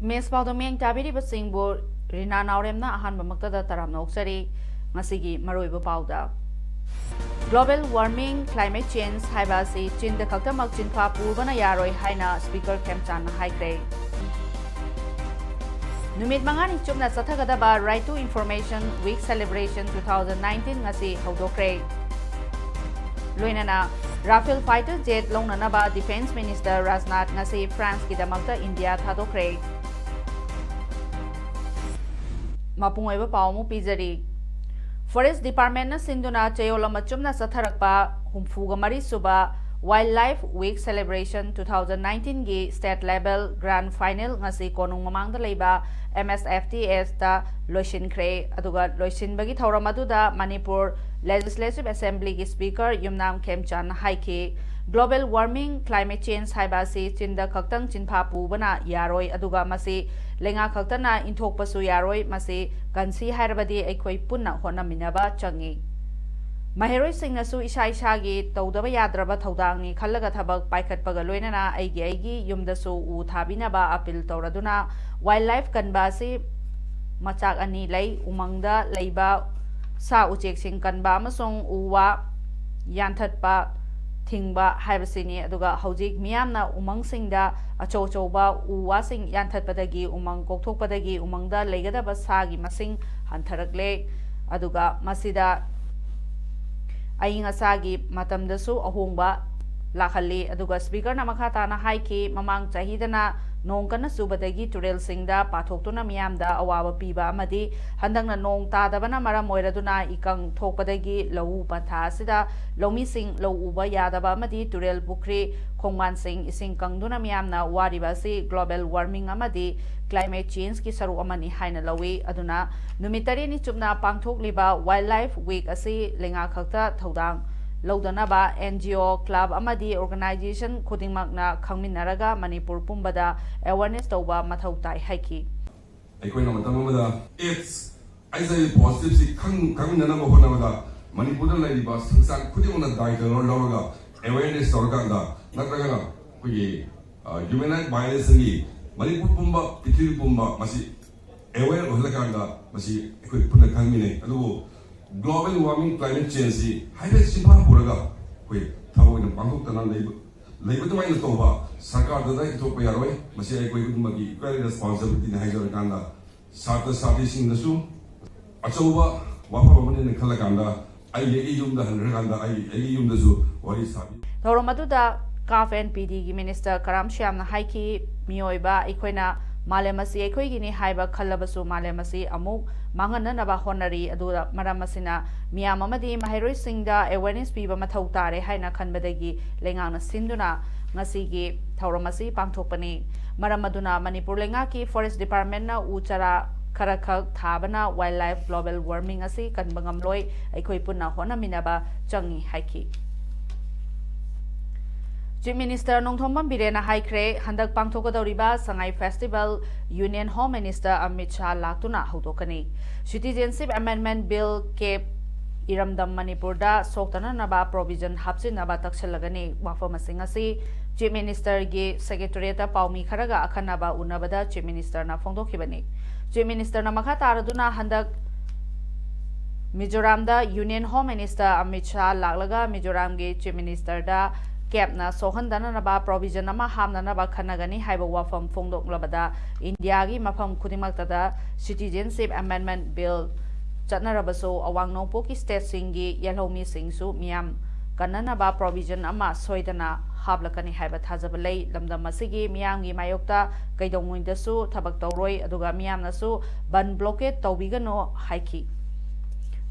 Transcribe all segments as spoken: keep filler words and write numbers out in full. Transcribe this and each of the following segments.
ꯃꯦꯁ ꯄꯥꯎꯗ ꯃꯤꯠꯌꯦꯡ ꯇꯥꯕꯤꯔꯤꯕꯁꯤꯡꯕꯨ ꯔꯤꯅꯥ ꯅꯥꯎꯔꯦꯝꯅ ꯑꯍꯥꯟꯕꯃꯛꯇꯗ ꯇꯔꯥꯝꯅ ꯑꯣꯛꯆꯔꯤ꯫ ꯉꯁꯤꯒꯤ ꯃꯔꯨꯑꯣꯏꯕ ꯄꯥꯎꯗ, Global warming, climate change ꯍꯥꯏꯕ ꯑꯁꯤ ꯆꯤꯟꯗ ꯈꯛꯇꯃꯛ ꯆꯤꯟꯐꯥ ꯄꯨꯕꯅ ꯌꯥꯔꯣꯏ ꯍꯥꯏꯅ Speaker ꯈꯦꯝꯆꯥꯟꯅ ꯍꯥꯏꯈ꯭ꯔꯦ꯫ ꯅꯨꯃꯤꯠ ꯃꯉꯥꯅꯤ ꯆꯨꯞꯅ ꯆꯠꯊꯒꯗꯕ Right to Information Week Celebration two thousand nineteen ꯉꯁꯤ ꯍꯧꯗꯣꯛꯈ꯭ꯔꯦ꯫ ꯂꯣꯏꯅꯅ Rafale fighter jet ꯂꯧꯅꯅꯕ Defence Minister Rajnath ꯉꯁꯤ ꯐ꯭ꯔꯥꯟꯁꯀꯤꯗꯃꯛꯇ ꯏꯟꯗꯤꯌꯥ ꯊꯥꯗꯣꯛꯈ꯭ꯔꯦ꯫ ꯃꯄꯨꯡ ꯑꯣꯏꯕ ꯄꯥꯎ ꯑꯃꯨꯛ ꯄꯤꯖꯔꯤ꯫ Forest Departmentꯅ ꯁꯤꯟꯗꯨꯅ ꯆꯌꯣꯜ ꯑꯃ ꯆꯨꯞꯅ ꯆꯠꯊꯔꯛꯄ ꯍꯨꯝꯐꯨꯒ ꯃꯔꯤ ꯁꯨꯕ Wildlife Week Celebration two thousand nineteenꯒꯤ state level grand final ꯉꯁꯤ ꯀꯣꯅꯨꯡ ꯃꯃꯥꯡꯗ ꯂꯩꯕ M S F T Sꯇ ꯂꯣꯏꯁꯤꯟꯈ꯭ꯔꯦ꯫ ꯑꯗꯨꯒ ꯂꯣꯏꯁꯤꯟꯕꯒꯤ ꯊꯧꯔꯝ ꯑꯗꯨꯗ ꯃꯅꯤꯄꯨꯔ Legislative Assemblyꯒꯤ Speaker ꯌꯨꯝꯅꯥꯝ ꯈꯦꯝꯆꯥꯟꯅ ꯍꯥꯏꯈꯤ, Global warming, climate change ꯍꯥꯏꯕ ꯑꯁꯤ ꯆꯤꯟꯗ ꯈꯛꯇꯪ ꯆꯤꯟꯐꯥ ꯄꯨꯕꯅ ꯌꯥꯔꯣꯏ, ꯑꯗꯨꯒ ꯃꯁꯤ ꯂꯩꯉꯥꯛ ꯈꯛꯇꯅ ꯏꯟꯊꯣꯛꯄꯁꯨ ꯌꯥꯔꯣꯏ, ꯃꯁꯤ ꯀꯟꯁꯤ ꯍꯥꯏꯔꯕꯗꯤ ꯑꯩꯈꯣꯏ ꯄꯨꯟꯅ ꯍꯣꯠꯅꯃꯤꯟꯅꯕ ꯆꯪꯏ꯫ ꯃꯍꯩꯔꯣꯏꯁꯤꯡꯅꯁꯨ ꯏꯁꯥ ꯏꯁꯥꯒꯤ ꯇꯧꯗꯕ ꯌꯥꯗ꯭ꯔꯕ ꯊꯧꯗꯥꯡꯅꯤ ꯈꯜꯂꯒ ꯊꯕꯛ ꯄꯥꯏꯈꯠꯄꯒ ꯂꯣꯏꯅꯅ ꯑꯩꯒꯤ ꯑꯩꯒꯤ ꯌꯨꯝꯗꯁꯨ ꯎ ꯊꯥꯕꯤꯅꯕ appeal ꯇꯧꯔꯗꯨꯅ, wildlife ꯀꯟꯕ ꯑꯁꯤ ꯃꯆꯥꯛ ꯑꯅꯤ ꯂꯩ, ꯎꯃꯪꯗ ꯂꯩꯕ ꯁꯥ ꯎꯆꯦꯛꯁꯤꯡ ꯀꯟꯕ ꯑꯃꯁꯨꯡ ꯎ ꯋꯥ ꯌꯥꯟꯊꯠꯄ ꯊꯤꯡꯕ ꯍꯥꯏꯕꯁꯤꯅꯤ꯫ ꯑꯗꯨꯒ ꯍꯧꯖꯤꯛ ꯃꯤꯌꯥꯝꯅ ꯎꯃꯪꯁꯤꯡꯗ ꯑꯆꯧ ꯑꯆꯧꯕ ꯎ ꯋꯥꯁꯤꯡ ꯌꯥꯟꯊꯠꯄꯗꯒꯤ, ꯎꯃꯪ ꯀꯣꯛꯊꯣꯛꯄꯗꯒꯤ ꯎꯃꯪꯗ ꯂꯩꯒꯗꯕ ꯁꯥꯒꯤ ꯃꯁꯤꯡ ꯍꯟꯊꯔꯛꯂꯦ꯫ ꯑꯗꯨꯒ ꯃꯁꯤꯗ ꯑꯏꯪ ꯑꯁꯥꯒꯤ ꯃꯇꯝꯗꯁꯨ ꯑꯍꯣꯡꯕ ꯂꯥꯛꯍꯜꯂꯤ꯫ ꯑꯗꯨꯒ ꯁ꯭ꯄꯤꯀꯔꯅ ꯃꯈꯥ ꯇꯥꯅ ꯍꯥꯏꯈꯤ, ꯃꯃꯥꯡ ꯆꯍꯤꯗꯅ ꯅꯣꯡ ꯀꯟꯅ ꯆꯨꯕꯗꯒꯤ ꯇꯨꯔꯦꯜꯁꯤꯡꯗ ꯄꯥꯊꯣꯛꯇꯨꯅ ꯃꯤꯌꯥꯝꯗ ꯑꯋꯥꯕ ꯄꯤꯕ ꯑꯃꯗꯤ ꯍꯟꯗꯛꯅ ꯅꯣꯡ ꯇꯥꯗꯕꯅ ꯃꯔꯝ ꯑꯣꯏꯔꯗꯨꯅ ꯏꯀꯪ ꯊꯣꯛꯄꯗꯒꯤ ꯂꯧꯎ ꯄꯟꯊꯥ ꯑꯁꯤꯗ ꯂꯧꯃꯤꯁꯤꯡ ꯂꯧ ꯎꯕ ꯌꯥꯗꯕ ꯑꯃꯗꯤ ꯇꯨꯔꯦꯜ, ꯄꯨꯈ꯭ꯔꯤ, ꯈꯣꯡꯕꯥꯟꯁꯤꯡ ꯏꯁꯤꯡ ꯀꯪꯗꯨꯅ ꯃꯤꯌꯥꯝꯅ ꯋꯥꯔꯤꯕ ꯑꯁꯤ global warming ꯑꯃꯗꯤ climate changeꯀꯤ ꯁꯔꯨꯛ ꯑꯃꯅꯤ ꯍꯥꯏꯅ ꯂꯧꯏ꯫ ꯑꯗꯨꯅ ꯅꯨꯃꯤꯠ ꯇꯔꯦꯠꯅꯤ ꯆꯨꯞꯅ ꯄꯥꯡꯊꯣꯛꯂꯤꯕ Wildlife Week ꯑꯁꯤ ꯂꯩꯉꯥꯛ ꯈꯛꯇ ꯊꯧꯗꯥꯡ ꯂꯧꯗꯅꯕ NGO, club ꯑꯃꯗꯤ organization ꯈꯨꯗꯤꯡꯃꯛꯅ ꯈꯪꯃꯤꯟꯅꯔꯒ ꯃꯅꯤꯄꯨꯔ ꯄꯨꯝꯕꯗ awareness ꯇꯧꯕ ꯃꯊꯧ ꯇꯥꯏ ꯍꯥꯏꯈꯤ꯫ ꯑꯩꯈꯣꯏꯅ ꯃꯇꯝ ꯑꯃꯗ AIDS, HIV positiveꯁꯤ ꯈꯪ-, ꯈꯪꯃꯤꯟꯅꯅꯕ ꯍꯣꯠꯅꯕꯗ ꯃꯅꯤꯄꯨꯔꯗ ꯂꯩꯔꯤꯕ ꯁꯪꯁꯊꯥꯟ ꯈꯨꯗꯤꯡꯃꯛꯅ ꯗꯥꯏꯇ ꯂꯧꯔ-, ꯂꯧꯔꯒ awareness ꯇꯧꯔꯀꯥꯟꯗ, ꯅꯠꯇ꯭ꯔꯒꯅ ꯑꯩꯈꯣꯏꯒꯤ, ꯑ, human rights violenceꯒꯤ ꯃꯅꯤꯄꯨꯔ ꯄꯨꯝꯕ, ꯄ꯭ꯔꯤꯊꯤꯕꯤ ꯄꯨꯝꯕ ꯃꯁꯤ aware ꯑꯣꯏꯍꯜꯂꯀꯥꯟꯗ ꯃꯁꯤ ꯑꯩꯈꯣꯏ ꯄꯨꯟꯅ ꯈꯪꯃꯤꯟꯅꯩ꯫ ꯑꯗꯨꯕꯨ global warming, climate changeꯁꯤ ꯍꯥꯏꯐꯦꯠ ꯆꯤꯟꯐꯥ ꯄꯨꯔꯒ ꯑꯩꯈꯣꯏ ꯊꯕꯛ ꯑꯣꯏꯅ ꯄꯥꯡꯊꯣꯛꯇꯅ ꯂꯩꯕ, ꯂꯩꯕ ꯑꯗꯨꯃꯥꯏꯅ ꯇꯧꯕ ꯁꯔꯀꯥꯔꯗꯨꯗ ꯏꯊꯣꯛꯄ ꯌꯥꯔꯣꯏ꯫ ꯃꯁꯤ ꯑꯩꯈꯣꯏ ꯄꯨꯝꯅꯃꯛꯀꯤ equal responsibilityꯅꯤ ꯍꯥꯏꯖꯔꯀꯥꯟꯗ ꯁꯥꯇ꯭ꯔ ꯁꯥꯇ꯭ꯔꯤꯁꯤꯡꯗꯁꯨ ꯑꯆꯧꯕ ꯋꯥꯐꯝ ꯑꯃꯅꯦꯅ ꯈꯜꯂꯀꯥꯟꯗ ꯑꯩꯒꯤ, ꯑꯩꯒꯤ ꯌꯨꯝꯗ ꯍꯟꯈ꯭ꯔꯀꯥꯟꯗ ꯑꯩꯒꯤ, ꯑꯩꯒꯤ ꯌꯨꯝꯗꯁꯨ ꯋꯥꯔꯤ ꯁꯥꯕꯤꯌꯨ꯫ ꯊꯧꯔꯝ ꯑꯗꯨꯗ CAF and PDꯒꯤ minister ꯀꯔꯥꯝ ꯁ꯭ꯌꯥꯝꯅ ꯍꯥꯏꯈꯤ, ꯃꯤꯑꯣꯏꯕ ꯑꯩꯈꯣꯏꯅ ꯃꯥꯂꯦꯝ ꯑꯁꯤ ꯑꯩꯈꯣꯏꯒꯤꯅꯤ ꯍꯥꯏꯕ ꯈꯜꯂꯕꯁꯨ ꯃꯥꯂꯦꯝ ꯑꯁꯤ ꯑꯃꯨꯛ ꯃꯥꯡꯍꯟꯅꯅꯕ ꯍꯣꯠꯅꯔꯤ꯫ ꯑꯗꯨꯒ ꯃꯔꯝ ꯑꯁꯤꯅ ꯃꯤꯌꯥꯝ ꯑꯃꯗꯤ ꯃꯍꯩꯔꯣꯏꯁꯤꯡꯗ awareness ꯄꯤꯕ ꯃꯊꯧ ꯇꯥꯔꯦ ꯍꯥꯏꯅ ꯈꯟꯕꯗꯒꯤ ꯂꯩꯉꯥꯛꯅ ꯁꯤꯟꯗꯨꯅ ꯉꯁꯤꯒꯤ ꯊꯧꯔꯝ ꯑꯁꯤ ꯄꯥꯡꯊꯣꯛꯄꯅꯤ꯫ ꯃꯔꯝ ꯑꯗꯨꯅ ꯃꯅꯤꯄꯨꯔ ꯂꯩꯉꯥꯛꯀꯤ forest departmentꯅ ꯎ ꯆꯥꯔꯥ ꯈꯔꯈꯛ ꯊꯥꯕꯅ wildlife global warming ꯑꯁꯤ ꯀꯟꯕ ꯉꯝꯂꯣꯏ, ꯑꯩꯈꯣꯏ ꯄꯨꯟꯅ ꯍꯣꯠꯅꯃꯤꯟꯅꯕ ꯆꯪꯏ ꯍꯥꯏꯈꯤ꯫ Chief Minister ꯅꯣꯡꯊꯣꯝꯕꯝ ꯕꯤꯔꯦꯟꯅ ꯍꯥꯏꯈ꯭ꯔꯦ, ꯍꯟꯗꯛ ꯄꯥꯡꯊꯣꯛꯀꯗꯧꯔꯤꯕ ꯁꯉꯥꯏ festival Union Home Minister Amit Shah ꯂꯥꯛꯇꯨꯅ ꯍꯧꯗꯣꯛꯀꯅꯤ꯫ Citizenship Amendment Bill, CAAB, ꯏꯔꯝꯗꯝ ꯃꯅꯤꯄꯨꯔꯗ ꯁꯣꯛꯇꯅꯅꯕ provision ꯍꯥꯞꯆꯤꯟꯅꯕ ꯇꯛꯁꯤꯜꯂꯒꯅꯤ꯫ ꯋꯥꯐꯝꯁꯤꯡ ꯑꯁꯤ Chief Ministerꯒꯤ secretariatꯇ ꯄꯥꯎꯃꯤ ꯈꯔꯒ ꯑꯈꯟꯅꯕ ꯎꯅꯕꯗ Chief Ministerꯅ ꯐꯣꯡꯗꯣꯛꯈꯤꯕꯅꯤ꯫ Chief Ministerꯅ ꯃꯈꯥ ꯇꯥꯔꯗꯨꯅ ꯍꯟꯗꯛ ꯃꯤꯖꯣꯔꯥꯝꯗ Union Home Minister Amit Shah ꯂꯥꯛꯂꯒ ꯃꯤꯖꯣꯔꯥꯝꯒꯤ Chief Ministerꯗ CAABꯅ ꯁꯣꯛꯍꯟꯗꯅꯅꯕ provision ꯑꯃ ꯍꯥꯞꯅꯅꯕ ꯈꯟꯅꯒꯅꯤ ꯍꯥꯏꯕ ꯋꯥꯐꯝ ꯐꯣꯡꯗꯣꯛꯂꯕꯗ ꯏꯟꯗꯤꯌꯥꯒꯤ ꯃꯐꯝ ꯈꯨꯗꯤꯡꯃꯛꯇꯗ Citizenship Amendment Bill ꯆꯠꯅꯔꯕꯁꯨ ꯑꯋꯥꯡ ꯅꯣꯡꯄꯣꯛꯀꯤ stateꯁꯤꯡꯒꯤ ꯌꯦꯜꯍꯧꯃꯤꯁꯤꯡꯁꯨ ꯃꯤꯌꯥꯝ ꯀꯟꯅꯅꯕ provision ꯑꯃ ꯁꯣꯏꯗꯅ ꯍꯥꯞꯂꯛꯀꯅꯤ ꯍꯥꯏꯕ ꯊꯥꯖꯕ ꯂꯩ꯫ ꯂꯝꯗꯝ ꯑꯁꯤꯒꯤ ꯃꯤꯌꯥꯝꯒꯤ ꯃꯥꯌꯣꯛꯇ ꯀꯩꯗꯧꯉꯩꯗꯁꯨ ꯊꯕꯛ ꯇꯧꯔꯣꯏ, ꯑꯗꯨꯒ ꯃꯤꯌꯥꯝꯅꯁꯨ ꯕꯟ blockade ꯇꯧꯕꯤꯒꯅꯨ ꯍꯥꯏꯈꯤ꯫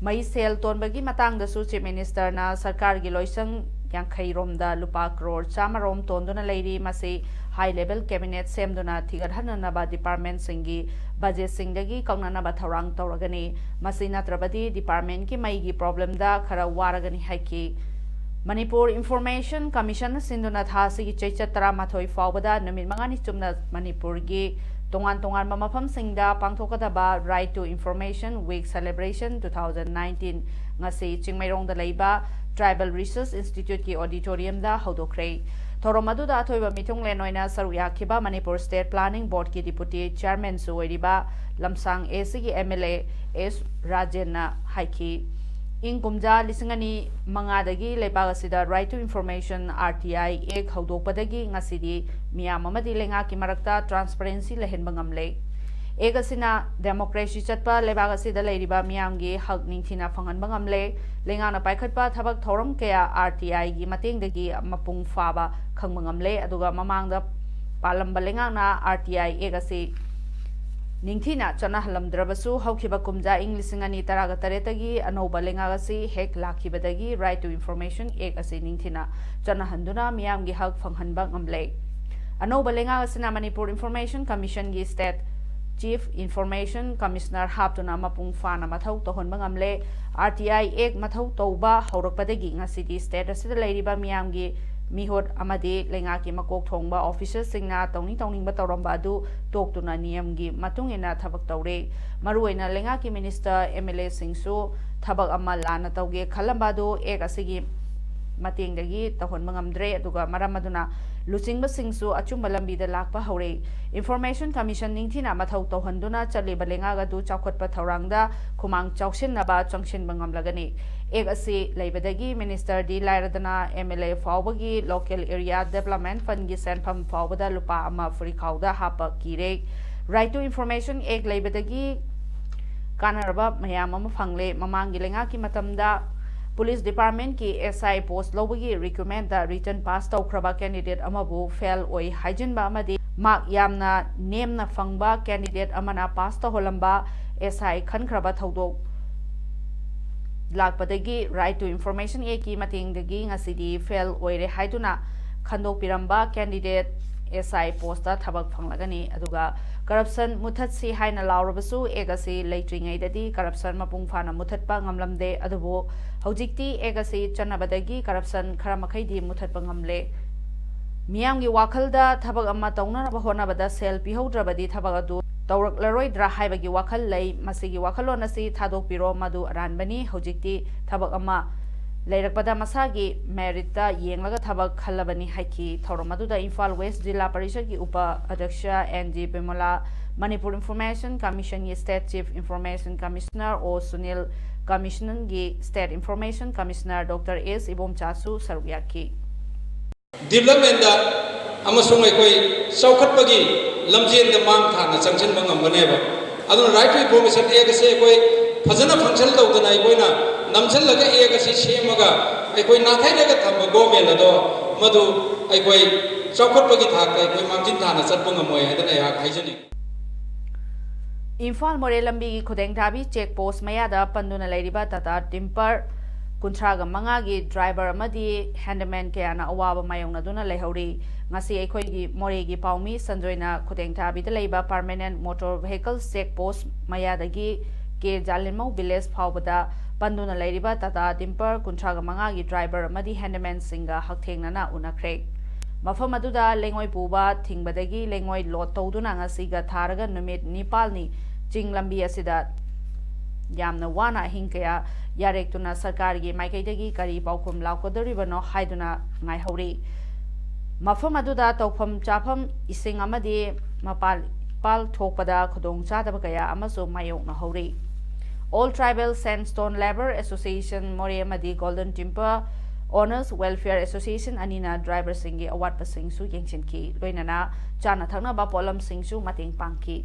ꯃꯩ ꯁꯦꯜ ꯇꯣꯟꯕꯒꯤ ꯃꯇꯥꯡꯗꯁꯨ Chief Minister ꯅ ꯁꯔꯀꯥꯔꯒꯤ ꯂꯣꯏꯁꯪ ꯌꯥꯡꯈꯩ ꯔꯣꯝꯗ ꯂꯨꯄꯥ ꯀ꯭ꯔꯣꯔ ꯆꯥꯝꯃ ꯔꯣꯝ ꯇꯣꯟꯗꯨꯅ ꯂꯩꯔꯤ꯫ ꯃꯁꯤ high level cabinet ꯁꯦꯝꯗꯨꯅ ꯊꯤꯒꯠꯍꯟꯅꯅꯕ department ꯁꯤꯡꯒꯤ budget ꯁꯤꯡꯗꯒꯤ ꯀꯛꯅꯅꯕ ꯊꯧꯔꯥꯡ ꯇꯧꯔꯒꯅꯤ꯫ ꯃꯁꯤ ꯅꯠꯇ꯭ꯔꯕꯗꯤ department ꯀꯤ ꯃꯩꯒꯤ problem ꯗ ꯈꯔ ꯋꯥꯔꯒꯅꯤ ꯍꯥꯏꯈꯤ꯫ ꯃꯅꯤꯄꯨꯔ Information Commission ꯅ ꯁꯤꯟꯗꯨꯅ ꯊꯥ ꯑꯁꯤꯒꯤ ꯆꯩꯆꯠ ꯇꯔꯥꯃꯥꯊꯣꯏ ꯐꯥꯎꯕꯗ ꯅꯨꯃꯤꯠ ꯃꯉꯥꯅꯤ ꯆꯨꯞꯅ ꯃꯅꯤꯄꯨꯔꯒꯤ ꯇꯣꯉꯥꯟ ꯇꯣꯉꯥꯟꯕ ꯃꯐꯝꯁꯤꯡꯗ ꯄꯥꯡꯊꯣꯛꯀꯗꯕ Right to Information Week Celebration two thousand nineteen ꯉꯁꯤ ꯆꯤꯡꯃꯩꯔꯣꯡꯗ ꯂꯩꯕ Tribal Research Institute ꯀꯤ auditorium ꯗ ꯍꯧꯗꯣꯛꯈ꯭ꯔꯦ꯫ ꯊꯧꯔꯝ ꯑꯗꯨꯗ ꯑꯊꯣꯏꯕ ꯃꯤꯊꯨꯡꯂꯦꯟ ꯑꯣꯏꯅ ꯁꯔꯨꯛ ꯌꯥꯈꯤꯕ ꯃꯅꯤꯄꯨꯔ State Planning Board ꯀꯤ Deputy Chairman ꯁꯨ ꯑꯣꯏꯔꯤꯕ ꯂꯝꯁꯥꯡ A C ꯒꯤ M L A S ꯔꯥꯖꯦꯟꯅ ꯍꯥꯏꯈꯤ꯫ ꯏꯪ ꯀꯨꯝꯖꯥ ꯂꯤꯁꯤꯡ ꯑꯅꯤ ꯃꯉꯥꯗꯒꯤ ꯂꯩꯕꯥꯛ ꯑꯁꯤꯗ Right to Information, R T I, Act ꯍꯧꯗꯣꯛꯄꯗꯒꯤ ꯉꯁꯤꯗꯤ ꯃꯤꯌꯥꯝ ꯑꯃꯗꯤ ꯂꯩꯉꯥꯛꯀꯤ ꯃꯔꯛꯇ transparency ꯂꯩꯍꯟꯕ ꯉꯝꯂꯦ꯫ Act ꯑꯁꯤꯅ democracy ꯆꯠꯄ ꯂꯩꯕꯥꯛ ꯑꯁꯤꯗ ꯂꯩꯔꯤꯕ ꯃꯤꯌꯥꯝꯒꯤ ꯍꯛ ꯅꯤꯡꯊꯤꯅ ꯐꯪꯍꯟꯕ ꯉꯝꯂꯦ꯫ ꯂꯩꯉꯥꯛꯅ ꯄꯥꯏꯈꯠꯄ ꯊꯕꯛ ꯊꯧꯔꯝ ꯀꯌꯥ R T I ꯒꯤ ꯃꯇꯦꯡꯗꯒꯤ ꯃꯄꯨꯡ ꯐꯥꯕ ꯈꯪꯕ ꯉꯝꯂꯦ, ꯑꯗꯨꯒ ꯃꯃꯥꯡꯗ ꯄꯥꯜꯂꯝꯕ ꯂꯩꯉꯥꯛꯅ R T I Act ꯑꯁꯤ ꯅꯤꯡꯊꯤꯅ ꯆꯠꯅꯍꯜꯂꯝꯗ꯭ꯔꯕꯁꯨ, ꯍꯧꯈꯤꯕ ꯀꯨꯝꯖꯥ ꯏꯪ ꯂꯤꯁꯤꯡ ꯑꯅꯤ ꯇꯔꯥꯒ ꯇꯔꯦꯠꯇꯒꯤ ꯑꯅꯧꯕ ꯂꯩꯉꯥꯛ ꯑꯁꯤ ꯍꯦꯛ ꯂꯥꯛꯈꯤꯕꯗꯒꯤ Right to Information Act ꯑꯁꯤ ꯅꯤꯡꯊꯤꯅ ꯆꯠꯅꯍꯟꯗꯨꯅ ꯃꯤꯌꯥꯝꯒꯤ ꯍꯛ ꯐꯪꯍꯟꯕ ꯉꯝꯂꯦ꯫ ꯑꯅꯧꯕ ꯂꯩꯉꯥꯛ ꯑꯁꯤꯅ ꯃꯅꯤꯄꯨꯔ Information Commission ꯒꯤ State Chief Information Commissioner ꯍꯥꯞꯇꯨꯅ ꯃꯄꯨꯡ ꯐꯥꯅ ꯃꯊꯧ ꯇꯧꯍꯟꯕ ꯉꯝꯂꯦ꯫ R T I Act ꯃꯊꯧ ꯇꯧꯕ ꯍꯧꯔꯛꯄꯗꯒꯤ ꯉꯁꯤꯗꯤ state ꯑꯁꯤꯗ ꯂꯩꯔꯤꯕ ꯃꯤꯌꯥꯝꯒꯤ ꯃꯤꯍꯨꯠ ꯑꯃꯗꯤ ꯂꯩꯉꯥꯛꯀꯤ ꯃꯀꯣꯛ ꯊꯣꯡꯕ officer ꯁꯤꯡꯅ ꯇꯧꯅꯤꯡ ꯇꯧꯅꯤꯡꯕ ꯇꯧꯔꯝꯕ ꯑꯗꯨ ꯇꯣꯛꯇꯨꯅ ꯅꯤꯌꯝꯒꯤ ꯃꯇꯨꯡ ꯏꯟꯅ ꯊꯕꯛ ꯇꯧꯔꯦ꯫ ꯃꯔꯨꯑꯣꯏꯅ ꯂꯩꯉꯥꯛꯀꯤ minister, M L A ꯁꯤꯡꯁꯨ ꯊꯕꯛ ꯑꯃ ꯂꯥꯟꯅ ꯇꯧꯒꯦ ꯈꯜꯂꯝꯕ ꯑꯗꯨ Act ꯑꯁꯤꯒꯤ ꯃꯇꯦꯡꯗꯒꯤ ꯇꯧꯍꯟꯕ ꯉꯝꯗ꯭ꯔꯦ, ꯑꯗꯨꯒ ꯃꯔꯝ ꯑꯗꯨꯅ ꯂꯨꯆꯤꯡꯕꯁꯤꯡꯁꯨ ꯑꯆꯨꯝꯕ ꯂꯝꯕꯤꯗ ꯂꯥꯛꯄ ꯍꯧꯔꯦ꯫ Information Commission ꯅꯤꯡꯊꯤꯅ ꯃꯊꯧ ꯇꯧꯍꯟꯗꯨꯅ ꯆꯠꯂꯤꯕ ꯂꯩꯉꯥꯛ ꯑꯗꯨ ꯆꯥꯎꯈꯠꯄ ꯊꯧꯔꯥꯡꯗ ꯈꯨꯃꯥꯡ ꯆꯥꯎꯁꯤꯟꯅꯕ ꯆꯪꯁꯤꯟꯕ ꯉꯝꯂꯒꯅꯤ꯫ Act ꯑꯁꯤ ꯂꯩꯕꯗꯒꯤ minister D ꯂꯥꯏꯔꯗꯅ M L A ꯐꯥꯎꯕꯒꯤ local area development fund ꯒꯤ ꯁꯦꯟꯐꯝ ꯐꯥꯎꯕꯗ ꯂꯨꯄꯥ ꯑꯃ ꯐꯨꯔꯤꯈꯥꯎꯗ ꯍꯥꯞꯄ ꯀꯤꯔꯦ꯫ Right to Information Act ꯂꯩꯕꯗꯒꯤ ꯀꯥꯟꯅꯔꯕ ꯃꯌꯥꯝ ꯑꯃ ꯐꯪꯂꯦ꯫ ꯃꯃꯥꯡꯒꯤ ꯂꯩꯉꯥꯛꯀꯤ ꯃꯇꯝꯗ Police Department ꯀꯤ S I post ꯂꯧꯕꯒꯤ recruitment ꯗ written pass ꯇꯧꯈ꯭ꯔꯕ candidate ꯑꯃꯕꯨ fail ꯑꯣꯏ ꯍꯥꯏꯖꯤꯟꯕ ꯑꯃꯗꯤ mark ꯌꯥꯝꯅ ꯅꯦꯝꯅ ꯐꯪꯕ candidate ꯑꯃꯅ pass ꯇꯧꯍꯜꯂꯝꯕ S I ꯈꯟꯈ꯭ꯔꯕ ꯊꯧꯗꯣꯛ ꯂꯥꯛꯄꯗꯒꯤ Right to Information Act ꯀꯤ ꯃꯇꯦꯡꯗꯒꯤ ꯉꯁꯤꯗꯤ fail ꯑꯣꯏꯔꯦ ꯍꯥꯏꯗꯨꯅ ꯈꯟꯗꯣꯛꯄꯤꯔꯝꯕ candidate S I post ꯇ ꯊꯕꯛ ꯐꯪꯂꯒꯅꯤ꯫ ꯑꯗꯨꯒ corruption ꯃꯨꯊꯠꯁꯤ ꯍꯥꯏꯅ ꯂꯥꯎꯔꯕꯁꯨ Act ꯑꯁꯤ ꯂꯩꯇ꯭ꯔꯤꯉꯩꯗꯗꯤ corruption ꯃꯄꯨꯡ ꯐꯥꯅ ꯃꯨꯊꯠꯄ ꯉꯝꯂꯝꯗꯦ꯫ ꯑꯗꯨꯕꯨ ꯍꯧꯖꯤꯛꯇꯤ Act ꯑꯁꯤ ꯆꯠꯅꯕꯗꯒꯤ corruption ꯈꯔ ꯃꯈꯩꯗꯤ ꯃꯨꯊꯠꯄ ꯉꯝꯂꯦ꯫ ꯃꯤꯌꯥꯝꯒꯤ ꯋꯥꯈꯜꯗ ꯊꯕꯛ ꯑꯃ ꯇꯧꯅꯅꯕ ꯍꯣꯠꯅꯕꯗ ꯁꯦꯜ ꯄꯤꯍꯧꯗ꯭ꯔꯕꯗꯤ ꯊꯕꯛ ꯑꯗꯨ ꯇꯧꯔꯛꯂꯔꯣꯏꯗ꯭ꯔꯥ ꯍꯥꯏꯕꯒꯤ ꯋꯥꯈꯜ ꯂꯩ꯫ ꯃꯁꯤꯒꯤ ꯋꯥꯈꯜꯂꯣꯟ ꯑꯁꯤ ꯊꯥꯗꯣꯛꯄꯤꯔꯣ, ꯃꯗꯨ ꯑꯔꯥꯟꯕꯅꯤ꯫ ꯍꯧꯖꯤꯛꯇꯤ ꯊꯕꯛ ꯑꯃ ꯂꯩꯔꯛꯄꯗ ꯃꯁꯥꯒꯤ merit ꯇ ꯌꯦꯡꯂꯒ ꯊꯕꯛ ꯈꯜꯂꯕꯅꯤ ꯍꯥꯏꯈꯤ꯫ ꯊꯧꯔꯝ ꯑꯗꯨꯗ ꯏꯝꯐꯥꯜ West ꯖꯤꯂꯥ ꯄꯔꯤꯁꯗꯀꯤ ꯎꯄ ꯑꯗ꯭ꯌꯛꯁ N G Bimala, Manipur Information Commission ꯒꯤ State Chief Information Commissioner O Sunil, Commission ꯒꯤ State Information Commissioner doctor S ꯏꯕꯣꯝꯆꯥꯁꯨ ꯁꯔꯨꯛ ꯌꯥꯈꯤ꯫ Development ꯇ ꯑꯃꯁꯨꯡ ꯑꯩꯈꯣꯏ ꯆꯥꯎꯈꯠꯄꯒꯤ ꯂꯝꯖꯦꯟꯗ ꯃꯥꯡ ꯊꯥꯅ ꯆꯪꯁꯤꯟꯕ ꯉꯝꯒꯅꯦꯕ꯫ ꯑꯗꯨꯅ Right to Information Act ꯑꯁꯤ ꯑꯩꯈꯣꯏ ꯐꯖꯅ function ꯇꯧꯗꯅ ꯑꯩꯈꯣꯏꯅ ꯅꯝꯁꯤꯜꯂꯒ Act ꯑꯁꯤ ꯁꯦꯝꯃꯒ ꯑꯩꯈꯣꯏ ꯅꯥꯊꯩꯔꯒ ꯊꯝꯕ government ꯑꯗꯣ ꯃꯗꯨ ꯑꯩꯈꯣꯏ ꯆꯥꯎꯈꯠꯄꯒꯤ ꯊꯥꯛꯇ ꯑꯩꯈꯣꯏ ꯃꯥꯡꯖꯤꯟ ꯊꯥꯅ ꯆꯠꯄ ꯉꯝꯃꯣꯏ ꯍꯥꯏꯗꯅ ꯑꯩꯍꯥꯛ ꯍꯥꯏꯖꯅꯤꯡꯏ꯫ ꯏꯝꯐꯥꯜ ꯃꯣꯔꯦ ꯂꯝꯕꯤꯒꯤ ꯈꯨꯗꯦꯡꯊꯥꯕꯤ check post ꯃꯌꯥꯗ ꯄꯟꯗꯨꯅ ꯂꯩꯔꯤꯕ Tata Timber ꯀꯨꯟꯊ꯭ꯔꯥꯒ ꯃꯉꯥꯒꯤ driver ꯑꯃꯗꯤ handyman ꯀꯌꯥꯅ ꯑꯋꯥꯕ ꯃꯥꯌꯣꯛꯅꯗꯨꯅ ꯂꯩꯍꯧꯔꯤ꯫ ꯉꯁꯤ ꯑꯩꯈꯣꯏꯒꯤ ꯃꯣꯔꯦꯒꯤ ꯄꯥꯎꯃꯤ ꯁꯟꯖꯣꯏꯅ ꯈꯨꯗꯦꯡꯊꯥꯕꯤꯗ ꯂꯩꯕ Permanent Motor Vehicle Check Post ꯃꯌꯥꯗꯒꯤ ꯀꯦ ꯖꯥꯂꯤꯃꯧ village ꯐꯥꯎꯕꯗ ꯄꯟꯗꯨꯅ ꯂꯩꯔꯤꯕ Tata Timber ꯀꯨꯟꯊ꯭ꯔꯥꯒ ꯃꯉꯥꯒꯤ driver ꯑꯃꯗꯤ handyman ꯁꯤꯡꯒ ꯍꯛꯊꯦꯡꯅꯅ ꯎꯅꯈ꯭ꯔꯦ꯫ ꯃꯐꯝ ꯑꯗꯨꯗ ꯂꯩꯉꯣꯏ ꯄꯨꯕ ꯊꯤꯡꯕꯗꯒꯤ ꯂꯩꯉꯣꯏ load ꯇꯧꯗꯨꯅ ꯉꯁꯤꯒ ꯊꯥꯔꯒ ꯅꯨꯃꯤꯠ ꯅꯤꯄꯥꯜꯅꯤ ꯆꯤꯡ ꯂꯝꯕꯤ ꯑꯁꯤꯗ ꯌꯥꯝꯅ ꯋꯥꯅ ꯑꯍꯤꯡ ꯀꯌꯥ ꯌꯥꯔꯦꯛꯇꯨꯅ ꯁꯔꯀꯥꯔꯒꯤ ꯃꯥꯏꯀꯩꯗꯒꯤ ꯀꯔꯤ ꯄꯥꯎꯈꯨꯝ ꯂꯥꯛꯀꯗꯧꯔꯤꯕꯅꯣ ꯍꯥꯏꯗꯨꯅ ꯉꯥꯏꯍꯧꯔꯤ꯫ ꯃꯐꯝ ꯑꯗꯨꯗ ꯇꯧꯐꯝ ꯆꯥꯐꯝ, ꯏꯁꯤꯡ ꯑꯃꯗꯤ ꯃꯄꯥꯜ ꯏꯄꯥꯜ ꯊꯣꯛꯄꯗ ꯈꯨꯗꯣꯡꯆꯥꯗꯕ ꯀꯌꯥ ꯑꯃꯁꯨ ꯃꯥꯌꯣꯛꯅꯍꯧꯔꯤ꯫ All Tribal Sandstone Labour Association ꯃꯣꯔꯦ ꯑꯃꯗꯤ Golden Timber Owners Welfare Association ꯑꯅꯤꯅ driver ꯁꯤꯡꯒꯤ ꯑꯋꯥꯠꯄꯁꯤꯡꯁꯨ ꯌꯦꯡꯁꯤꯟꯈꯤ, ꯂꯣꯏꯅꯅ ꯆꯥꯅ ꯊꯛꯅꯕ ꯄꯣꯠꯂꯝꯁꯤꯡꯁꯨ ꯃꯇꯦꯡ ꯄꯥꯡꯈꯤ꯫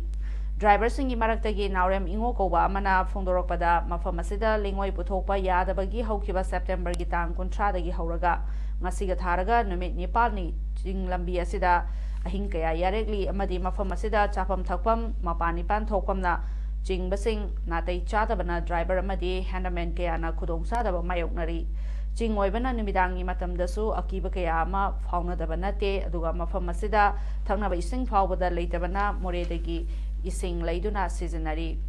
ꯗ꯭ꯔꯥꯏꯚꯔꯁꯤꯡꯒꯤ ꯃꯔꯛꯇꯒꯤ ꯅꯥꯎꯔꯦꯝ ꯏꯉꯣ ꯀꯧꯕ ꯑꯃꯅ ꯐꯣꯡꯗꯣꯔꯛꯄꯗ, ꯃꯐꯝ ꯑꯁꯤꯗ ꯂꯩꯉꯣꯏ ꯄꯨꯊꯣꯛꯄ ꯌꯥꯗꯕꯒꯤ ꯍꯧꯈꯤꯕ ꯁꯦꯞꯇꯦꯝꯕꯔꯒꯤ ꯇꯥꯡ ꯀꯨꯟꯊ꯭ꯔꯥꯗꯒꯤ ꯍꯧꯔꯒ ꯉꯁꯤꯒ ꯊꯥꯔꯒ ꯅꯨꯃꯤꯠ ꯅꯤꯄꯥꯜꯅꯤ ꯆꯤꯡ ꯂꯝꯕꯤ ꯑꯁꯤꯗ ꯑꯍꯤꯡ ꯀꯌꯥ ꯌꯥꯔꯦꯛꯂꯤ ꯑꯃꯗꯤ ꯃꯐꯝ ꯑꯁꯤꯗ ꯆꯥꯐꯝ ꯊꯛꯐꯝ, ꯃꯄꯥꯟ ꯏꯄꯥꯟ ꯊꯣꯛꯐꯝꯅ ꯆꯤꯡꯕꯁꯤꯡ ꯅꯥꯇꯩ ꯆꯥꯗꯕꯅ ꯗ꯭ꯔꯥꯏꯚꯔ ꯑꯃꯗꯤ ꯍꯦꯟꯗꯃꯦꯟ ꯀꯌꯥꯅ ꯈꯨꯗꯣꯡꯆꯥꯗꯕ ꯃꯥꯌꯣꯛꯅꯔꯤ꯫ ꯆꯤꯡ ꯑꯣꯏꯕꯅ ꯅꯨꯃꯤꯗꯥꯡꯒꯤ ꯃꯇꯝꯗꯁꯨ ꯑꯀꯤꯕ ꯀꯌꯥ ꯑꯃ ꯐꯥꯎꯅꯗꯕ ꯅꯠꯇꯦ, ꯑꯗꯨꯒ ꯃꯐꯝ ꯑꯁꯤꯗ ꯊꯛꯅꯕ ꯏꯁꯤꯡ ꯐꯥꯎꯕꯗ ꯂꯩꯇꯕꯅ ꯃꯣꯔꯦꯗꯒꯤ ꯏꯁꯤꯡ ꯂꯩꯗꯨꯅ ꯁꯤꯖꯤꯟꯅꯔꯤ꯫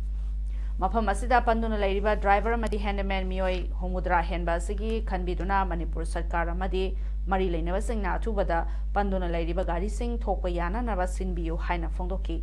ꯃꯐꯝ ꯑꯁꯤꯗ ꯄꯟꯗꯨꯅ ꯂꯩꯔꯤꯕ ꯗ꯭ꯔꯥꯏꯚꯔ ꯑꯃꯗꯤ ꯍꯦꯟꯗꯃꯦꯟ ꯃꯤꯑꯣꯏ ꯍꯨꯝꯐꯨꯇꯔꯥ ꯍꯦꯟꯕ ꯑꯁꯤꯒꯤ ꯈꯟꯕꯤꯗꯨꯅ ꯃꯅꯤꯄꯨꯔ ꯁꯔꯀꯥꯔ ꯑꯃꯗꯤ ꯃꯔꯤ ꯂꯩꯅꯕꯁꯤꯡꯅ ꯑꯊꯨꯕꯗ ꯄꯟꯗꯨꯅ ꯂꯩꯔꯤꯕ ꯒꯥꯔꯤꯁꯤꯡ ꯊꯣꯛꯄ ꯌꯥꯅꯅꯕ ꯁꯤꯟꯕꯤꯌꯨ ꯍꯥꯏꯅ ꯐꯣꯡꯗꯣꯛꯈꯤ꯫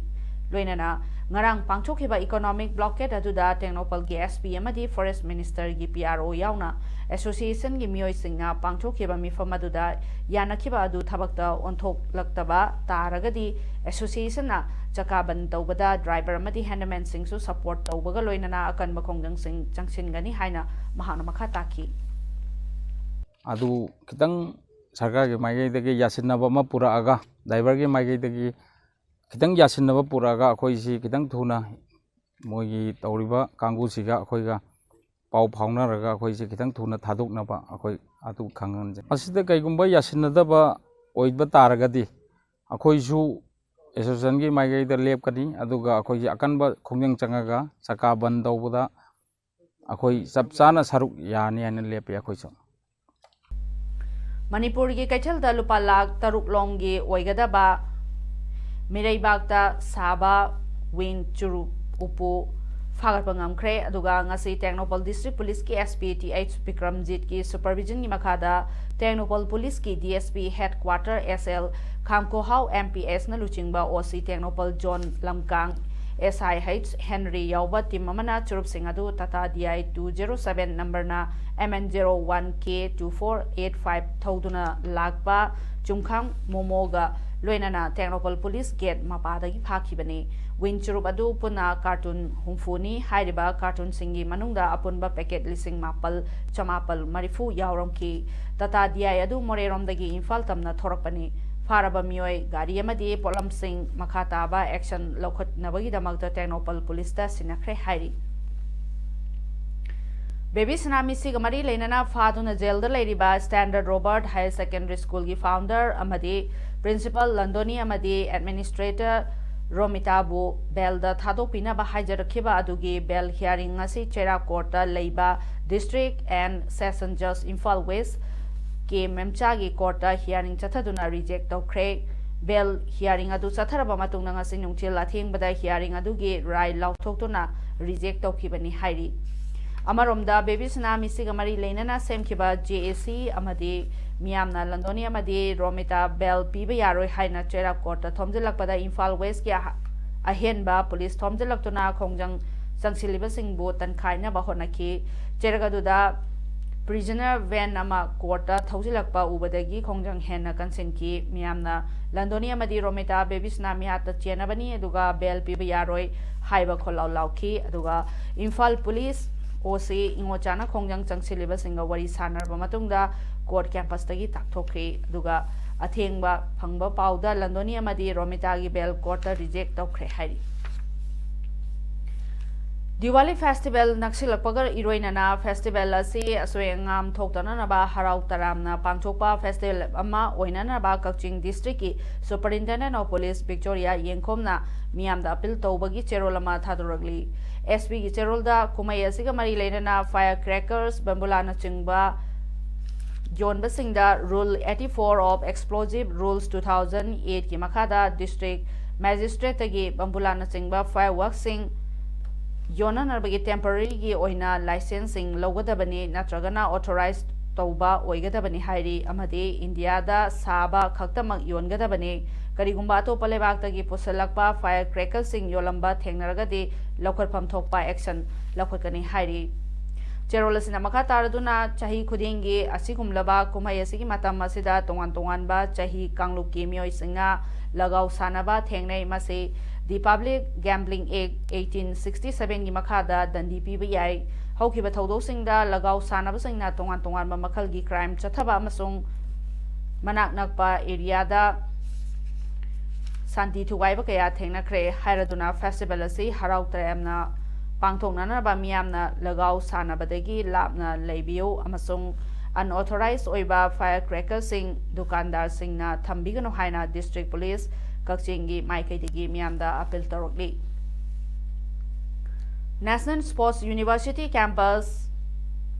ꯂꯣꯏꯅꯅ ꯉꯔꯥꯡ ꯄꯥꯡꯊꯣꯛꯈꯤꯕ ꯏꯀꯣꯅꯣꯃꯤꯛ ꯕ꯭ꯂꯣꯀꯦꯠ ꯑꯗꯨꯗ ꯇꯦꯡꯅꯧꯄꯜꯒꯤ SP ꯑꯃꯗꯤ ꯐꯣꯔꯦꯁ ꯃꯤꯅꯤꯁꯇꯔꯒꯤ PRO ꯌꯥꯎꯅ ꯑꯦꯁꯣꯁꯤꯌꯦꯁꯟꯒꯤ ꯃꯤꯑꯣꯏꯁꯤꯡꯅ ꯄꯥꯡꯊꯣꯛꯈꯤꯕ ꯃꯤꯐꯝ ꯑꯗꯨꯗ ꯌꯥꯅꯈꯤꯕ ꯑꯗꯨ ꯊꯕꯛꯇ ꯑꯣꯟꯊꯣꯛꯂꯛꯇꯕ ꯇꯥꯔꯒꯗꯤ ꯑꯦꯁꯣꯁꯤꯌꯦꯁꯟꯅ ꯆꯀꯥ ꯕꯟ ꯇꯧꯕꯗ ꯗ꯭ꯔꯥꯏꯚꯔ ꯑꯃꯗꯤ ꯍꯦꯟꯗꯃꯦꯟꯁꯤꯡꯁꯨ ꯁꯄꯣꯔꯠ ꯇꯧꯕꯒ ꯂꯣꯏꯅꯅ ꯑꯀꯟꯕ ꯈꯣꯡꯖꯪꯁꯤꯡ ꯆꯪꯁꯤꯟꯒꯅꯤ ꯍꯥꯏꯅ ꯃꯍꯥꯛꯅ ꯃꯈꯥ ꯇꯥꯈꯤ꯫ ꯑꯗꯨ ꯈꯤꯇꯪ ꯁꯔꯀꯥꯔꯒꯤ ꯃꯥꯏꯀꯩꯗꯒꯤ ꯌꯥꯁꯤꯟꯅꯕ ꯑꯃ ꯄꯨꯔꯛꯑꯒ, ꯗ꯭ꯔꯥꯏꯚꯔꯒꯤ ꯃꯥꯏꯀꯩꯗꯒꯤ ꯈꯤꯇꯪ ꯌꯥꯁꯤꯟꯅꯕ ꯄꯨꯔꯛꯑꯒ ꯑꯩꯈꯣꯏꯁꯤ ꯈꯤꯇꯪ ꯊꯨꯅ ꯃꯣꯏꯒꯤ ꯇꯧꯔꯤꯕ ꯀꯥꯡꯕꯨꯁꯤꯒ ꯑꯩꯈꯣꯏꯒ ꯄꯥꯎ ꯐꯥꯎꯅꯔꯒ ꯑꯩꯈꯣꯏꯁꯤ ꯈꯤꯇꯪ ꯊꯨꯅ ꯊꯥꯗꯣꯛꯅꯕ ꯑꯩꯈꯣꯏ ꯑꯗꯨ ꯈꯪꯍꯟꯖꯩ꯫ ꯃꯁꯤꯗ ꯀꯩꯒꯨꯝꯕ ꯌꯥꯁꯤꯟꯅꯗꯕ ꯑꯣꯏꯕ ꯇꯥꯔꯒꯗꯤ ꯑꯩꯈꯣꯏꯁꯨ ꯑꯦꯁꯣꯁꯤꯌꯦꯁꯟꯒꯤ ꯃꯥꯏꯀꯩꯗ ꯂꯦꯞꯀꯅꯤ, ꯑꯗꯨꯒ ꯑꯩꯈꯣꯏꯒꯤ ꯑꯀꯟꯕ ꯈꯣꯡꯖꯪ ꯆꯪꯉꯒ ꯆꯀꯥ ꯕꯟ ꯇꯧꯕꯗ ꯑꯩꯈꯣꯏ ꯆꯞ ꯆꯥꯅ ꯁꯔꯨꯛ ꯌꯥꯅꯤ ꯍꯥꯏꯅ ꯂꯦꯞꯄꯤ ꯑꯩꯈꯣꯏꯁꯨ꯫ ꯃꯅꯤꯄꯨꯔꯒꯤ ꯀꯩꯊꯦꯜꯗ ꯂꯨꯄꯥ ꯂꯥꯈ ꯇꯔꯨꯛ ꯂꯣꯝꯒꯤ ꯑꯣꯏꯒꯗꯕ ꯃꯤꯔꯩꯕꯥꯛꯇ ꯁꯥꯕ ꯋꯤꯟ ꯆꯨꯔꯨꯞ ꯎꯄꯨ ꯐꯥꯒꯠꯄ ꯉꯝꯈ꯭ꯔꯦ꯫ ꯑꯗꯨꯒ ꯉꯁꯤ ꯇꯦꯡꯅꯧꯄꯜ ꯗꯤꯁꯇ꯭ꯔꯤꯛ ꯄꯨꯂꯤꯁꯀꯤ SP TH ꯕꯤꯀ꯭ꯔꯝꯖꯤꯠꯀꯤ ꯁꯨꯄꯔꯚꯤꯖꯟꯒꯤ ꯃꯈꯥꯗ ꯇꯦꯡꯅꯧꯄꯜ ꯄꯨꯂꯤꯁꯀꯤ DSP headquarter SL ꯈꯥꯝꯀꯣꯍꯥꯎ MPSꯅ ꯂꯨꯆꯤꯡꯕ OC Tengnoupal zone Lamkang SIH Henry ꯌꯥꯎꯕ ꯇꯤꯝ ꯑꯃꯅ ꯆꯨꯔꯨꯞꯁꯤꯡ ꯑꯗꯨ Tata DI two zero seven numberꯅ MN zero one K two four eight five ꯊꯧꯗꯨꯅ ꯂꯥꯛꯄ ꯆꯨꯝꯈꯥꯡ ꯃꯣꯃꯣꯒ ꯂꯣꯏꯅꯅ ꯇꯦꯡꯅꯧꯄꯜ ꯄꯨꯂꯤꯁ ꯒꯦꯠ ꯃꯄꯥꯗꯒꯤ ꯐꯥꯈꯤꯕꯅꯤ꯫ ꯋꯤꯟ ꯆꯨꯔꯨꯞ ꯑꯗꯨ ꯄꯨꯟꯅ ꯀꯥꯔꯇꯨꯟ ꯍꯨꯝꯐꯨꯅꯤ꯫ ꯍꯥꯏꯔꯤꯕ ꯀꯥꯔꯇꯨꯟꯁꯤꯡꯒꯤ ꯃꯅꯨꯡꯗ ꯑꯄꯨꯟꯕ ꯄꯦꯀꯦꯠ ꯂꯤꯁꯤꯡ ꯃꯥꯄꯜ ꯆꯃꯥꯄꯜ ꯃꯔꯤꯐꯨ ꯌꯥꯎꯔꯝꯈꯤ꯫ Tata DI ꯑꯗꯨ ꯃꯣꯔꯦꯔꯣꯝꯗꯒꯤ ꯏꯝꯐꯥꯜ ꯇꯝꯅ ꯊꯣꯔꯛꯄꯅꯤ꯫ ꯐꯥꯔꯕ ꯃꯤꯑꯣꯏ, ꯒꯥꯔꯤ ꯑꯃꯗꯤ ꯄꯣꯠꯂꯝꯁꯤꯡ ꯃꯈꯥ ꯇꯥꯕ action ꯂꯧꯈꯠꯅꯕꯒꯤꯗꯃꯛꯇ ꯇꯦꯡꯅꯧꯄꯜ ꯄꯨꯂꯤꯁꯇ ꯁꯤꯟꯅꯈ꯭ꯔꯦ ꯍꯥꯏꯔꯤ꯫ ꯕꯦꯕꯤ ꯁꯅꯥ ꯃꯤꯁꯤꯒ ꯃꯔꯤ ꯂꯩꯅꯅ ꯐꯥꯗꯨꯅ ꯖꯦꯜꯗ ꯂꯩꯔꯤꯕ Standard Robert Higher Secondary Schoolꯒꯤ founder ꯑꯃꯗꯤ principal ꯂꯟꯗꯣꯅꯤ ꯑꯃꯗꯤ administrator ꯔꯣꯃꯤꯇꯥꯕꯨ ꯕꯦꯜꯗ ꯊꯥꯗꯣꯛꯄꯤꯅꯕ ꯍꯥꯏꯖꯔꯛꯈꯤꯕ ꯑꯗꯨꯒꯤ bail hearing ꯉꯁꯤ ꯆꯩꯔꯥꯛ courtꯇ ꯂꯩꯕ District and Session Judge Imphal West K ꯃꯦꯝꯆꯥꯒꯤ courtꯇ hearing ꯆꯠꯊꯗꯨꯅ reject ꯇꯧꯈ꯭ꯔꯦ꯫ Bail hearing ꯑꯗꯨ ꯆꯠꯊꯔꯕ ꯃꯇꯨꯡꯗ ꯉꯁꯤ ꯅꯨꯡꯊꯤꯜ ꯑꯊꯦꯡꯕꯗ hearing ꯑꯗꯨꯒꯤ ꯔꯥꯏ ꯂꯥꯎꯊꯣꯛꯇꯨꯅ reject ꯇꯧꯈꯤꯕꯅꯤ ꯍꯥꯏꯔꯤ꯫ ꯑꯃꯔꯣꯝꯗ, ꯕꯦꯕꯤ ꯁꯅꯥ ꯃꯤꯁꯤꯒ ꯃꯔꯤ ꯂꯩꯅꯅ ꯁꯦꯝꯈꯤꯕ J A C ꯑꯃꯗꯤ ꯃꯤꯌꯥꯝꯅ ꯂꯟꯗꯣꯅꯤ ꯑꯃꯗꯤ ꯔꯣꯃꯤꯇꯥ bail ꯄꯤꯕ ꯌꯥꯔꯣꯏ ꯍꯥꯏꯅ ꯆꯩꯔꯥꯛ courtꯇ ꯊꯣꯝꯖꯤꯜꯂꯛꯄꯗ Imphal Westꯀꯤ ꯑꯍ-, ꯑꯍꯦꯟꯕ ꯄꯨꯂꯤꯁ ꯊꯣꯝꯖꯤꯜꯂꯛꯇꯨꯅ ꯈꯣꯡꯖꯪ ꯆꯪꯁꯤꯜꯂꯤꯕꯁꯤꯡꯕꯨ ꯇꯟꯈꯥꯏꯅꯕ ꯍꯣꯠꯅꯈꯤ꯫ ꯆꯩꯔꯛ ꯑꯗꯨꯗ prisoner van ꯑꯃ courtꯇ ꯊꯧꯖꯤꯜꯂꯛꯄ ꯎꯕꯗꯒꯤ ꯈꯣꯡꯖꯪ ꯍꯦꯟꯅ ꯀꯟꯁꯤꯟꯈꯤ꯫ ꯃꯤꯌꯥꯝꯅ ꯂꯟꯗꯣꯅꯤ ꯑꯃꯗꯤ ꯔꯣꯃꯤꯇꯥ ꯕꯦꯕꯤ ꯁꯅꯥ ꯃꯤꯍꯥꯠꯇ ꯆꯦꯟꯅꯕꯅꯤ, ꯑꯗꯨꯒ bail ꯄꯤꯕ ꯌꯥꯔꯣꯏ ꯍꯥꯏꯕ ꯈꯣꯜꯂꯥꯎ ꯂꯥꯎꯈꯤ꯫ ꯑꯗꯨꯒ ꯏꯝꯐꯥꯜ ꯄꯨꯂꯤꯁ O C ꯏꯉꯣꯆꯥꯅ ꯈꯣꯡꯖꯪ ꯆꯪꯁꯤꯜꯂꯤꯕꯁꯤꯡꯒ ꯋꯥꯔꯤ ꯁꯥꯟꯅꯔꯕ ꯃꯇꯨꯡꯗ court campusꯇꯒꯤ ꯇꯥꯛꯊꯣꯛꯈ꯭ꯔꯦ꯫ ꯑꯗꯨꯒ ꯑꯊꯦꯡꯕ ꯐꯪꯕ ꯄꯥꯎꯗ ꯂꯟꯗꯣꯅꯤ ꯑꯃꯗꯤ ꯔꯣꯃꯤꯇꯥꯒꯤ bail courtꯇ reject ꯇꯧꯈ꯭ꯔꯦ ꯍꯥꯏꯔꯤ꯫ ꯗꯤꯋꯥꯂꯤ festival ꯅꯛꯁꯤꯜꯂꯛꯄꯒ ꯏꯔꯣꯏꯅꯅ festival ꯑꯁꯤ ꯑꯁꯣꯏ ꯑꯉꯥꯝ ꯊꯣꯛꯇꯅꯅꯕ ꯍꯔꯥꯎ ꯇꯔꯥꯝꯅ ꯄꯥꯡꯊꯣꯛꯄ festival ꯑꯃ ꯑꯣꯏꯅꯅꯕ ꯀꯛꯆꯤꯡ districtꯀꯤ Superintendent of Police Victoria ꯌꯦꯡꯈꯣꯝꯅ ꯃꯤꯌꯥꯝꯗ appeal ꯇꯧꯕꯒꯤ ꯆꯦꯔꯣꯜ ꯑꯃ ꯊꯥꯗꯣꯔꯛꯂꯤ꯫ S Pꯒꯤ ꯆꯦꯔꯣꯜꯗ ꯀꯨꯝꯍꯩ ꯑꯁꯤꯒ ꯃꯔꯤ ꯂꯩꯅꯅ fire crackers, ꯕꯝꯕꯨꯂꯥꯅꯆꯤꯡꯕ ꯌꯣꯟꯕꯁꯤꯡꯗ Rule eighty-four of Explosive Rules two thousand eightꯀꯤ ꯃꯈꯥꯗ district magistrateꯇꯒꯤ ꯕꯝꯕꯨꯂꯥꯅꯆꯤꯡꯕ fireworksꯁꯤꯡ ꯌꯣꯟꯅꯅꯕꯒꯤ temporaryꯒꯤ ꯑꯣꯏꯅ licenseꯁꯤꯡ ꯂꯧꯒꯗꯕꯅꯤ ꯅꯠꯇ꯭ꯔꯒꯅ authorize ꯇꯧꯕ ꯑꯣꯏꯒꯗꯕꯅꯤ ꯍꯥꯏꯔꯤ꯫ ꯑꯃꯗꯤ ꯏꯟꯗꯤꯌꯥꯗ ꯁꯥꯕ ꯈꯛꯇꯃꯛ ꯌꯣꯟꯒꯗꯕꯅꯤ꯫ ꯀꯔꯤꯒꯨꯝꯕ ꯑꯇꯣꯞꯄ ꯂꯩꯕꯥꯛꯇꯒꯤ ꯄꯨꯁꯤꯜꯂꯛꯄ fire crackerꯁꯤꯡ ꯌꯣꯜꯂꯝꯕ ꯊꯦꯡꯅꯔꯒꯗꯤ ꯂꯧꯈꯠꯐꯝ ꯊꯣꯛꯄ action ꯂꯧꯈꯠꯀꯅꯤ ꯍꯥꯏꯔꯤ꯫ ꯆꯦꯔꯣꯜ ꯑꯁꯤꯅ ꯃꯈꯥ ꯇꯥꯔꯗꯨꯅ ꯆꯍꯤ ꯈꯨꯗꯤꯡꯒꯤ ꯑꯁꯤꯒꯨꯝꯂꯕ ꯀꯨꯝꯍꯩ ꯑꯁꯤꯒꯤ ꯃꯇꯝ ꯑꯁꯤꯗ ꯇꯣꯉꯥꯟ ꯇꯣꯉꯥꯟꯕ ꯆꯍꯤ ꯀꯥꯡꯂꯨꯞꯀꯤ ꯃꯤꯑꯣꯏꯁꯤꯡꯅ ꯂꯒꯥꯎ ꯁꯥꯟꯅꯕ ꯊꯦꯡꯅꯩ꯫ ꯃꯁꯤ The Public Gambling Act eighteen sixty sevenꯒꯤ ꯃꯈꯥꯗ ꯗꯟꯗꯤ ꯄꯤꯕ ꯌꯥꯏ꯫ ꯍꯧꯈꯤꯕ ꯊꯧꯗꯣꯛꯁꯤꯡꯗ ꯂꯒꯥꯎ ꯁꯥꯟꯅꯕꯁꯤꯡꯅ ꯇꯣꯉꯥꯟ ꯇꯣꯉꯥꯟꯕ ꯃꯈꯜꯒꯤ crime ꯆꯠꯊꯕ ꯑꯃꯁꯨꯡ ꯃꯅꯥꯛ ꯅꯛꯄ ꯑꯦꯔꯤꯌꯥꯗ ꯁꯥꯟꯇꯤ ꯊꯨꯒꯥꯏꯕ ꯀꯌꯥ ꯊꯦꯡꯅꯈ꯭ꯔꯦ ꯍꯥꯏꯔꯗꯨꯅ ꯐꯦꯁꯇꯤꯚꯦꯜ ꯑꯁꯤ ꯍꯔꯥꯎ ꯇꯌꯥꯝꯅ ꯄꯥꯡꯊꯣꯛꯅꯅꯕ ꯃꯤꯌꯥꯝꯅ ꯂꯒꯥꯎ ꯁꯥꯟꯅꯕꯗꯒꯤ ꯂꯥꯞꯅ ꯂꯩꯕꯤꯌꯨ ꯑꯃꯁꯨꯡ ꯑꯟꯑꯣꯊꯣꯔꯥꯏꯖ ꯑꯣꯏꯕ ꯐꯥꯌꯔ ꯀ꯭ꯔꯦꯀꯔꯁꯤꯡ ꯗꯨꯀꯥꯟꯗꯥꯔꯁꯤꯡꯅ ꯊꯝꯕꯤꯒꯅꯨ ꯍꯥꯏꯅ ꯗꯤꯁꯇ꯭ꯔꯤꯛ ꯄꯨꯂꯤꯁ ꯀꯛꯆꯤꯡꯒꯤ ꯃꯥꯏꯀꯩꯗꯒꯤ ꯃꯤꯌꯥꯝꯗ ꯑꯄꯤꯜ ꯇꯧꯔꯛꯂꯤ꯫ National Sports University Campus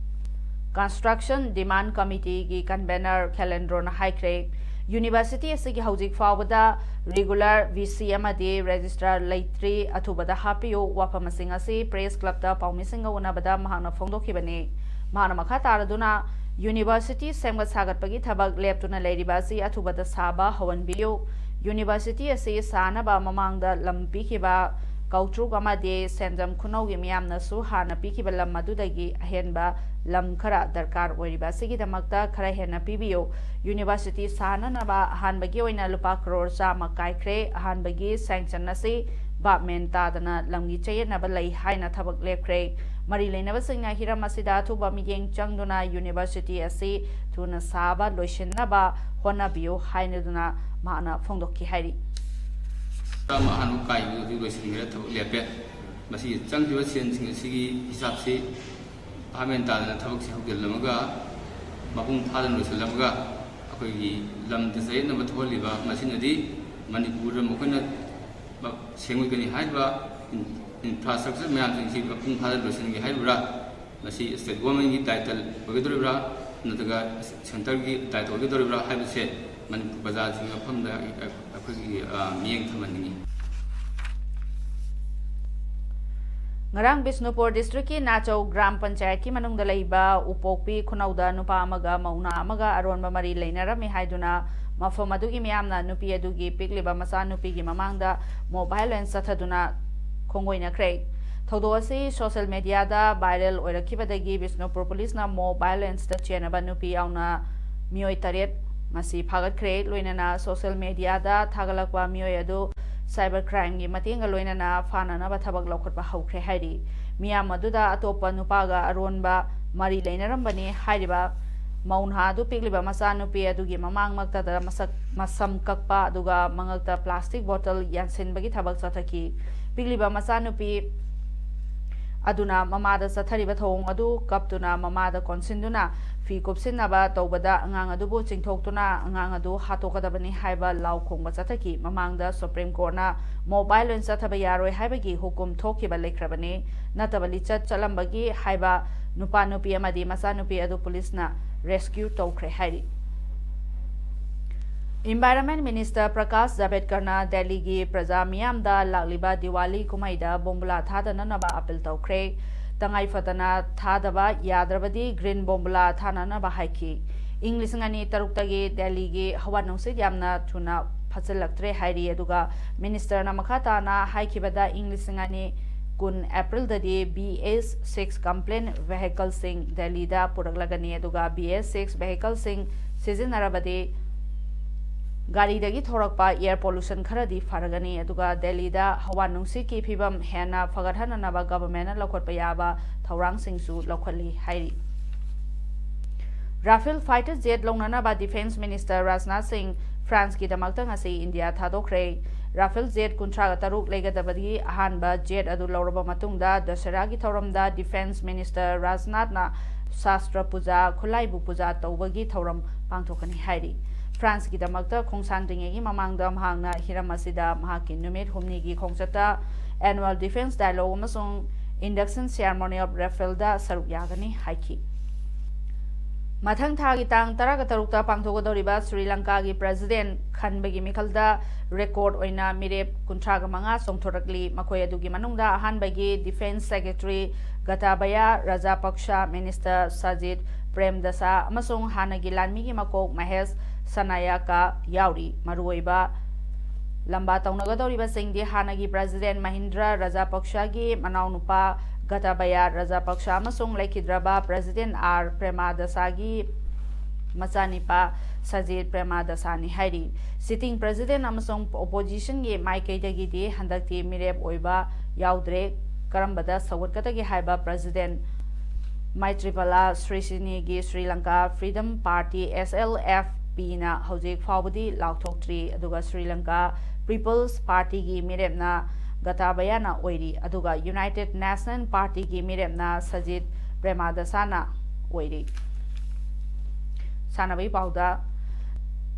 Construction Demand Committeeꯒꯤ ꯀꯟꯚꯦꯅꯔ ꯈꯦꯂꯦꯟꯗ꯭ꯔꯣꯅ ꯍꯥꯏꯈ꯭ꯔꯦ, ꯌꯨꯅꯤꯚꯔꯁꯤꯇꯤ ꯑꯁꯤꯒꯤ ꯍꯧꯖꯤꯛ ꯐꯥꯎꯕꯗ ꯔꯤꯒꯨꯂꯔ ꯚꯤ ꯁꯤ ꯑꯃꯗꯤ ꯔꯦꯖꯤꯁꯇ꯭ꯔꯥꯔ ꯂꯩꯇ꯭ꯔꯤ, ꯑꯊꯨꯕꯗ ꯍꯥꯞꯄꯤꯌꯨ꯫ ꯋꯥꯐꯝ ꯑꯁꯤꯡ ꯑꯁꯤ ꯄ꯭ꯔꯦꯁ ꯀ꯭ꯂꯕꯇ ꯄꯥꯎꯃꯤꯁꯤꯡꯒ ꯎꯅꯕꯗ ꯃꯍꯥꯛꯅ ꯐꯣꯡꯗꯣꯛꯈꯤꯕꯅꯤ꯫ ꯃꯍꯥꯛꯅ ꯃꯈꯥ ꯇꯥꯔꯗꯨꯅ, ꯌꯨꯅꯤꯚꯔꯁꯤꯇꯤ ꯁꯦꯝꯒꯠ ꯁꯥꯒꯠꯄꯒꯤ ꯊꯕꯛ ꯂꯦꯞꯇꯨꯅ ꯂꯩꯔꯤꯕ ꯑꯁꯤ ꯑꯊꯨꯕꯗ ꯁꯥꯕ ꯍꯧꯍꯟꯕꯤꯌꯨ꯫ ꯌꯨꯅꯤꯚꯔꯁꯤꯇꯤ ꯑꯁꯤ ꯁꯥꯅꯕ ꯃꯃꯥꯡꯗ ꯂꯝ ꯄꯤꯈꯤꯕ ꯀꯧꯇ꯭ꯔꯨꯛ ꯑꯃꯗꯤ ꯁꯦꯟꯖꯝ ꯈꯨꯅꯧꯒꯤ ꯃꯤꯌꯥꯝꯅꯁꯨ ꯍꯥꯟꯅ ꯄꯤꯈꯤꯕ ꯂꯝ ꯑꯗꯨꯗꯒꯤ ꯑꯍꯦꯟꯕ ꯂꯝ ꯈꯔ ꯗꯔꯀꯥꯔ ꯑꯣꯏꯔꯤꯕ ꯑꯁꯤꯒꯤꯗꯃꯛꯇ ꯈꯔ ꯍꯦꯟꯅ ꯄꯤꯕꯤꯌꯨ꯫ ꯌꯨꯅꯤꯚꯔꯁꯤꯇꯤ ꯁꯥꯅꯅꯕ ꯑꯍꯥꯟꯕꯒꯤ ꯑꯣꯏꯅ ꯂꯨꯄꯥ ꯀꯔꯣꯔ ꯆꯥꯝꯃ ꯀꯥꯏꯈ꯭ꯔꯦ꯫ ꯑꯍꯥꯟꯕꯒꯤ ꯁꯦꯡꯁꯟ ꯑꯁꯤ ꯚꯥꯞ ꯃꯦꯟ ꯇꯥꯗꯅ ꯂꯝꯒꯤ ꯆꯌꯦꯠꯅꯕ ꯂꯩ ꯍꯥꯏꯅ ꯊꯕꯛ ꯂꯦꯞꯈ꯭ꯔꯦ꯫ ꯃꯔꯤ ꯂꯩꯅꯕꯁꯤꯡꯅ ꯍꯤꯔꯝ ꯑꯁꯤꯗ ꯑꯊꯨꯕ ꯃꯤꯠꯌꯦꯡ ꯆꯪꯗꯨꯅ ꯌꯨꯅꯤꯚꯔꯁꯤꯇꯤ ꯑꯁꯤ ꯊꯨꯅ ꯁꯥꯕ ꯂꯣꯏꯁꯤꯟꯅꯕ ꯍꯣꯠꯅꯕꯤꯌꯨ ꯍꯥꯏꯅꯗꯨꯅ ꯃꯍꯥꯛꯅ ꯐꯣꯡꯗꯣꯛꯈꯤ ꯍꯥꯏꯔꯤ꯫ ꯆꯥꯝꯃ ꯑꯍꯥꯟꯕ ꯀꯥꯏꯕꯗꯨ ꯍꯧꯖꯤꯛ ꯂꯣꯏꯁꯤꯟꯈ꯭ꯔꯦ, ꯊꯕꯛ ꯂꯦꯞꯄꯦ꯫ ꯃꯁꯤꯒꯤ ꯆꯪꯈꯤꯕ ꯁꯦꯟꯁꯤꯡ ꯑꯁꯤꯒꯤ ꯍꯤꯁꯥꯞꯁꯤ ꯚꯥꯞ ꯃꯦꯟ ꯇꯥꯗꯅ ꯊꯕꯛꯁꯤ ꯍꯧꯖꯤꯜꯂꯝꯃꯒ ꯃꯄꯨꯡ ꯐꯥꯗꯅ ꯂꯣꯏꯁꯤꯜꯂꯝꯃꯒ ꯑꯩꯈꯣꯏꯒꯤ ꯂꯝꯗ ꯆꯌꯦꯠꯅꯕ ꯊꯣꯛꯍꯜꯂꯤꯕ ꯃꯁꯤꯅꯗꯤ ꯃꯅꯤꯄꯨꯔꯗ ꯃꯈꯣꯏꯅ ꯁꯦꯝꯒꯠꯀꯅꯤ ꯍꯥꯏꯔꯤꯕ ꯏꯟ-, ꯏꯟꯐ꯭ꯔꯥꯁ꯭ꯇ꯭ꯔꯛꯆꯔ ꯃꯌꯥꯝꯁꯤꯡꯁꯤ ꯃꯄꯨꯡ ꯐꯥꯅ ꯂꯣꯏꯁꯤꯟꯒꯦ ꯍꯥꯏꯔꯤꯕ꯭ꯔꯥ? ꯃꯁꯤ ꯁ꯭ꯇꯦꯠ ꯒꯣꯔꯃꯦꯟꯒꯤ ꯗꯥꯏꯇ ꯑꯣꯏꯒꯗꯧꯔꯤꯕ꯭ꯔꯥ, ꯅꯠꯇ꯭ꯔꯒ ꯁꯦꯟꯇꯔꯒꯤ ꯗꯥꯏꯇ ꯑꯣꯏꯒꯗꯧꯔꯤꯕ꯭ꯔꯥ ꯍꯥꯏꯕꯁꯦ ꯃꯅꯤꯄꯨꯔ ꯄ꯭ꯔꯖꯥꯁꯤꯡꯒꯤ ꯃꯐꯝꯗ ꯑꯩꯈꯣꯏꯒꯤ, ꯑ, ꯃꯤꯠꯌꯦꯡ ꯊꯝꯍꯟꯅꯤꯡꯉꯤ꯫ ꯉꯔꯥꯡ ꯕꯤꯁꯅꯨꯄꯨꯔ ꯗꯤꯁꯇ꯭ꯔꯤꯛꯀꯤ ꯅꯥꯆꯧ ꯒ꯭ꯔꯥꯝ ꯄꯟꯆꯥꯌꯠꯀꯤ ꯃꯅꯨꯡꯗ ꯂꯩꯕ ꯎꯄꯣꯛꯄꯤ ꯈꯨꯅꯧꯗ ꯅꯨꯄꯥ ꯑꯃꯒ ꯃꯧꯅꯥ ꯑꯃꯒ ꯑꯔꯣꯟꯕ ꯃꯔꯤ ꯂꯩꯅꯔꯝꯃꯤ ꯍꯥꯏꯗꯨꯅ ꯃꯐꯝ ꯑꯗꯨꯒꯤ ꯃꯤꯌꯥꯝꯅ ꯅꯨꯄꯤ ꯑꯗꯨꯒꯤ ꯄꯤꯛꯂꯤꯕ ꯃꯆꯥꯅꯨꯄꯤꯒꯤ ꯃꯃꯥꯡꯗ ꯃꯣꯕꯥꯏꯜ ꯂꯦꯟꯁ ꯆꯠꯊꯗꯨꯅ ꯈꯣꯡꯒꯣꯏꯅꯈ꯭ꯔꯦ꯫ ꯊꯧꯗꯣꯛ ꯑꯁꯤ ꯁꯣꯁꯤꯌꯦꯜ ꯃꯦꯗꯤꯌꯥꯗ ꯚꯥꯏꯔꯦꯜ ꯑꯣꯏꯔꯛꯈꯤꯕꯗꯒꯤ ꯕꯤꯁꯅꯨꯄꯨꯔ ꯄꯨꯂꯤꯁꯅ ꯃꯣꯕꯥꯏꯜ ꯂꯦꯟꯁꯇ ꯆꯦꯟꯅꯕ ꯅꯨꯄꯤ ꯌꯥꯎꯅ ꯃꯤꯑꯣꯏ ꯇꯔꯦꯠ ꯉꯁꯤ ꯐꯥꯒꯠꯈ꯭ꯔꯦ꯫ ꯂꯣꯏꯅꯅ ꯁꯣꯁꯤꯌꯦꯜ ꯃꯦꯗꯤꯌꯥꯗ ꯊꯥꯒꯠꯂꯛꯄ ꯃꯤꯑꯣꯏ ꯑꯗꯨ ꯁꯥꯏꯕꯔ ꯀ꯭ꯔꯥꯏꯝꯒꯤ ꯃꯇꯦꯡꯒ ꯂꯣꯏꯅꯅ ꯐꯥꯅꯅꯕ ꯊꯕꯛ ꯂꯧꯈꯠꯄ ꯍꯧꯈ꯭ꯔꯦ ꯍꯥꯏꯔꯤ꯫ ꯃꯤꯌꯥꯝ ꯑꯗꯨꯗ ꯑꯇꯣꯞꯄ ꯅꯨꯄꯥꯒ ꯑꯔꯣꯟꯕ ꯃꯔꯤ ꯂꯩꯅꯔꯝꯕꯅꯤ ꯍꯥꯏꯔꯤꯕ ꯃꯧ ꯅꯍꯥ ꯑꯗꯨ ꯄꯤꯛꯂꯤꯕ ꯃꯆꯥꯅꯨꯄꯤ ꯑꯗꯨꯒꯤ ꯃꯃꯥꯡꯃꯛꯇꯗ ꯃꯁꯛ ꯃꯁꯝ ꯀꯛꯄ ꯑꯗꯨꯒ ꯃꯉꯛꯇ plastic bottle ꯌꯥꯟꯁꯤꯟꯕꯒꯤ ꯊꯕꯛ ꯆꯠꯊꯈꯤ꯫ ꯄꯤꯛꯂꯤꯕ ꯃꯆꯥꯅꯨꯄꯤ ꯑꯗꯨꯅ ꯃꯃꯥꯗ ꯆꯠꯊꯔꯤꯕ ꯊꯧꯑꯣꯡ ꯑꯗꯨ ꯀꯞꯇꯨꯅ ꯃꯃꯥꯗ ꯀꯣꯟꯁꯤꯟꯗꯨꯅ ꯐꯤ ꯀꯨꯞꯁꯤꯟꯅꯕ ꯇꯧꯕꯗ ꯑꯉꯥꯡ ꯑꯗꯨꯕꯨ ꯆꯤꯡꯊꯣꯛꯇꯨꯅ ꯑꯉꯥꯡ ꯑꯗꯨ ꯍꯥꯠꯇꯣꯛꯀꯗꯕꯅꯤ ꯍꯥꯏꯕ ꯂꯥꯎ ꯈꯣꯡꯕ ꯆꯠꯊꯈꯤ꯫ ꯃꯃꯥꯡꯗ Supreme Courtꯅ mobile ꯑꯣꯏꯅ ꯆꯠꯊꯕ ꯌꯥꯔꯣꯏ ꯍꯥꯏꯕꯒꯤ ꯍꯨꯀꯨꯝ ꯊꯣꯛꯈꯤꯕ ꯂꯩꯈ꯭ꯔꯕꯅꯤ꯫ ꯅꯠꯇꯕ ꯂꯤꯆꯠ ꯆꯠꯂꯝꯕꯒꯤ ꯍꯥꯏꯕ ꯅꯨꯄꯥ ꯅꯨꯄꯤ ꯑꯃꯗꯤ ꯃꯆꯥꯅꯨꯄꯤ ꯑꯗꯨ ꯄꯨꯂꯤꯁꯅ rescue ꯇꯧꯈ꯭ꯔꯦ ꯍꯥꯏꯔꯤ꯫ Environment Minister ꯄ꯭ꯔꯀꯥꯁ ꯖꯥꯚꯦꯗꯀꯔꯅ ꯗꯦꯜꯂꯤꯒꯤ ꯄ꯭ꯔꯖꯥ ꯃꯤꯌꯥꯝꯗ ꯂꯥꯛꯂꯤꯕ ꯗꯤꯋꯥꯂꯤ ꯀꯨꯝꯍꯩꯗ ꯕꯣꯝꯕꯨꯂꯥ ꯊꯥꯗꯅꯅꯕ appeal ꯇꯧꯈ꯭ꯔꯦ꯫ ꯇꯉꯥꯏ ꯐꯗꯅ ꯊꯥꯗꯕ ꯌꯥꯗ꯭ꯔꯕꯗꯤ green ꯕꯣꯝꯕꯨꯂꯥ ꯊꯥꯅꯅꯕ ꯍꯥꯏꯈꯤ꯫ ꯏꯪ ꯂꯤꯁꯤꯡ ꯑꯅꯤ ꯇꯔꯨꯛꯇꯒꯤ ꯗꯦꯜꯂꯤꯒꯤ ꯍꯋꯥ ꯅꯨꯡꯁꯤꯠ ꯌꯥꯝꯅ ꯊꯨꯅ ꯐꯠꯆꯜꯂꯛꯇ꯭ꯔꯦ ꯍꯥꯏꯔꯤ꯫ ꯑꯗꯨꯒ ministerꯅ ꯃꯈꯥ ꯇꯥꯅ ꯍꯥꯏꯈꯤꯕꯗ ꯏꯪ ꯂꯤꯁꯤꯡ ꯑꯅꯤ ꯀꯨꯟ Aprilꯗꯗꯤ B S six compliant vehicleꯁꯤꯡ ꯗꯦꯜꯂꯤꯗ ꯄꯨꯔꯛꯂꯒꯅꯤ꯫ ꯑꯗꯨꯒ B S six vehicleꯁꯤꯡ ꯁꯤꯖꯤꯟꯅꯔꯕꯗꯤ ꯒꯥꯔꯤꯗꯒꯤ ꯊꯣꯔꯛꯄ air pollution ꯈꯔꯗꯤ ꯐꯔꯒꯅꯤ꯫ ꯑꯗꯨꯒ ꯗꯦꯜꯂꯤꯗ ꯍꯋꯥ ꯅꯨꯡꯁꯤꯠꯀꯤ ꯐꯤꯕꯝ ꯍꯦꯟꯅ ꯐꯒꯠꯍꯟꯅꯅꯕ governmentꯅ ꯂꯧꯈꯠꯄ ꯌꯥꯕ ꯊꯧꯔꯥꯡꯁꯤꯡꯁꯨ ꯂꯧꯈꯠꯂꯤ ꯍꯥꯏꯔꯤ꯫ Rafale fighter jet ꯂꯧꯅꯅꯕ Defence Minister Rajnath ꯁꯤꯡ Franceꯀꯤꯗꯃꯛꯇ ꯉꯁꯤ ꯏꯟꯗꯤꯌꯥ ꯊꯥꯗꯣꯛꯈ꯭ꯔꯦ꯫ Rafale jet ꯀꯨꯟꯊ꯭ꯔꯥꯒ ꯇꯔꯨꯛ ꯂꯩꯒꯗꯕꯒꯤ ꯑꯍꯥꯟꯕ jet ꯑꯗꯨ ꯂꯧꯔꯕ ꯃꯇꯨꯡꯗ ꯗꯁꯦꯔꯥꯒꯤ ꯊꯧꯔꯝꯗ Defence Minister ꯔꯥꯖꯅꯥꯊꯅ ꯁꯥꯁꯇ꯭ꯔ ꯄꯨꯖꯥ, ꯈꯨꯠꯂꯥꯏꯕꯨ ꯄꯨꯖꯥ ꯇꯧꯕꯒꯤ ꯊꯧꯔꯝ ꯄꯥꯡꯊꯣꯛꯀꯅꯤ ꯍꯥꯏꯔꯤ꯫ Franceꯀꯤꯗꯃꯛꯇ ꯈꯣꯡꯁꯥꯟꯗ꯭ꯔꯤꯉꯩꯒꯤ ꯃꯃꯥꯡꯗ ꯃꯍꯥꯛꯅ ꯍꯤꯔꯝ ꯑꯁꯤꯗ ꯃꯍꯥꯛꯀꯤ ꯅꯨꯃꯤꯠ ꯍꯨꯝꯅꯤꯒꯤ ꯈꯣꯡꯆꯠꯇ Annual Defence Dialogue ꯑꯃꯁꯨꯡ Induction Ceremony of Rafaleꯗ ꯁꯔꯨꯛ ꯌꯥꯒꯅꯤ ꯍꯥꯏꯈꯤ꯫ ꯃꯊꯪ ꯊꯥꯒꯤ ꯇꯥꯡ ꯇꯔꯥꯒ ꯇꯔꯨꯛꯇ ꯄꯥꯡꯊꯣꯛꯀꯗꯧꯔꯤꯕ ꯁ꯭ꯔꯤ ꯂꯪꯀꯥꯒꯤ President ꯈꯟꯕꯒꯤ ꯃꯤꯈꯜꯗ record ꯑꯣꯏꯅ ꯃꯤꯔꯦꯞ ꯀꯨꯟꯊ꯭ꯔꯥꯒ ꯃꯉꯥ ꯆꯣꯡꯊꯣꯔꯛꯂꯤ꯫ ꯃꯈꯣꯏ ꯑꯗꯨꯒꯤ ꯃꯅꯨꯡꯗ ꯑꯍꯥꯟꯕꯒꯤ Defence Secretary ꯒꯇꯥꯕꯌꯥ ꯔꯥꯖꯥꯄꯛꯁꯥ, Minister ꯁꯖꯤꯠ ꯄ꯭ꯔꯦꯝꯗꯁꯥ ꯑꯃꯁꯨꯡ ꯍꯥꯟꯅꯒꯤ ꯂꯥꯟꯃꯤꯒꯤ ꯃꯀꯣꯛ ꯃꯍꯦꯁ ꯁꯅꯥꯌꯥꯀꯥ ꯌꯥꯎꯔꯤ꯫ ꯃꯔꯨꯑꯣꯏꯕ ꯂꯝꯕꯥ ꯇꯧꯅꯒꯗꯧꯔꯤꯕꯁꯤꯡꯗꯤ ꯍꯥꯟꯅꯒꯤ President ꯃꯍꯤꯟꯗ꯭ꯔ ꯔꯥꯖꯥꯄꯛꯁꯥꯒꯤ ꯃꯅꯥꯎꯅꯨꯄꯥ ꯒꯇꯥꯕꯌꯥ ꯔꯥꯖꯥꯄꯛꯁꯥ ꯑꯃꯁꯨꯡ ꯂꯩꯈꯤꯗ꯭ꯔꯕ President ꯑꯥꯔ ꯄ꯭ꯔꯦꯃꯥꯗꯁꯥꯒꯤ ꯃꯆꯥꯅꯤꯄꯥ ꯁꯖꯤꯠ ꯄ꯭ꯔꯦꯃꯥꯗꯁꯥꯅꯤ ꯍꯥꯏꯔꯤ꯫ Sitting President ꯑꯃꯁꯨꯡ oppositionꯒꯤ ꯃꯥꯏꯀꯩꯗꯒꯤꯗꯤ ꯍꯟꯗꯛꯇꯤ ꯃꯤꯔꯦꯞ ꯑꯣꯏꯕ ꯌꯥꯎꯗ꯭ꯔꯦ꯫ ꯀꯔꯝꯕꯗ ꯁꯧꯒꯠꯀꯗꯒꯦ ꯍꯥꯏꯕ President ꯃꯩꯇ꯭ꯔꯤꯄꯥꯂꯥ ꯁ꯭ꯔꯤꯁꯦꯅꯤꯒꯤ Sri Lanka freedom party, S L F P ꯅ ꯍꯧꯖꯤꯛ ꯐꯥꯎꯕꯗꯤ ꯂꯥꯎꯊꯣꯛꯇ꯭ꯔꯤ, ꯑꯗꯨꯒ ꯁ꯭ꯔꯤ ꯂꯪꯀꯥ ꯄꯤꯄꯜꯁ ꯄꯥꯔꯇꯤꯒꯤ ꯃꯤꯔꯦꯞꯅ ꯒꯇꯥꯕꯌꯥꯅ ꯑꯣꯏꯔꯤ, ꯑꯗꯨꯒ ꯌꯨꯅꯥꯏꯇꯦꯗ ꯅꯦꯁꯅꯦꯜ ꯄꯥꯔꯇꯤꯒꯤ ꯃꯤꯔꯦꯞꯅ ꯁꯖꯤꯠ ꯄ꯭ꯔꯦꯃꯥꯗꯥꯁꯥꯅ ꯑꯣꯏꯔꯤ꯫ ꯁꯥꯟꯅꯕꯒꯤ ꯄꯥꯎꯗ,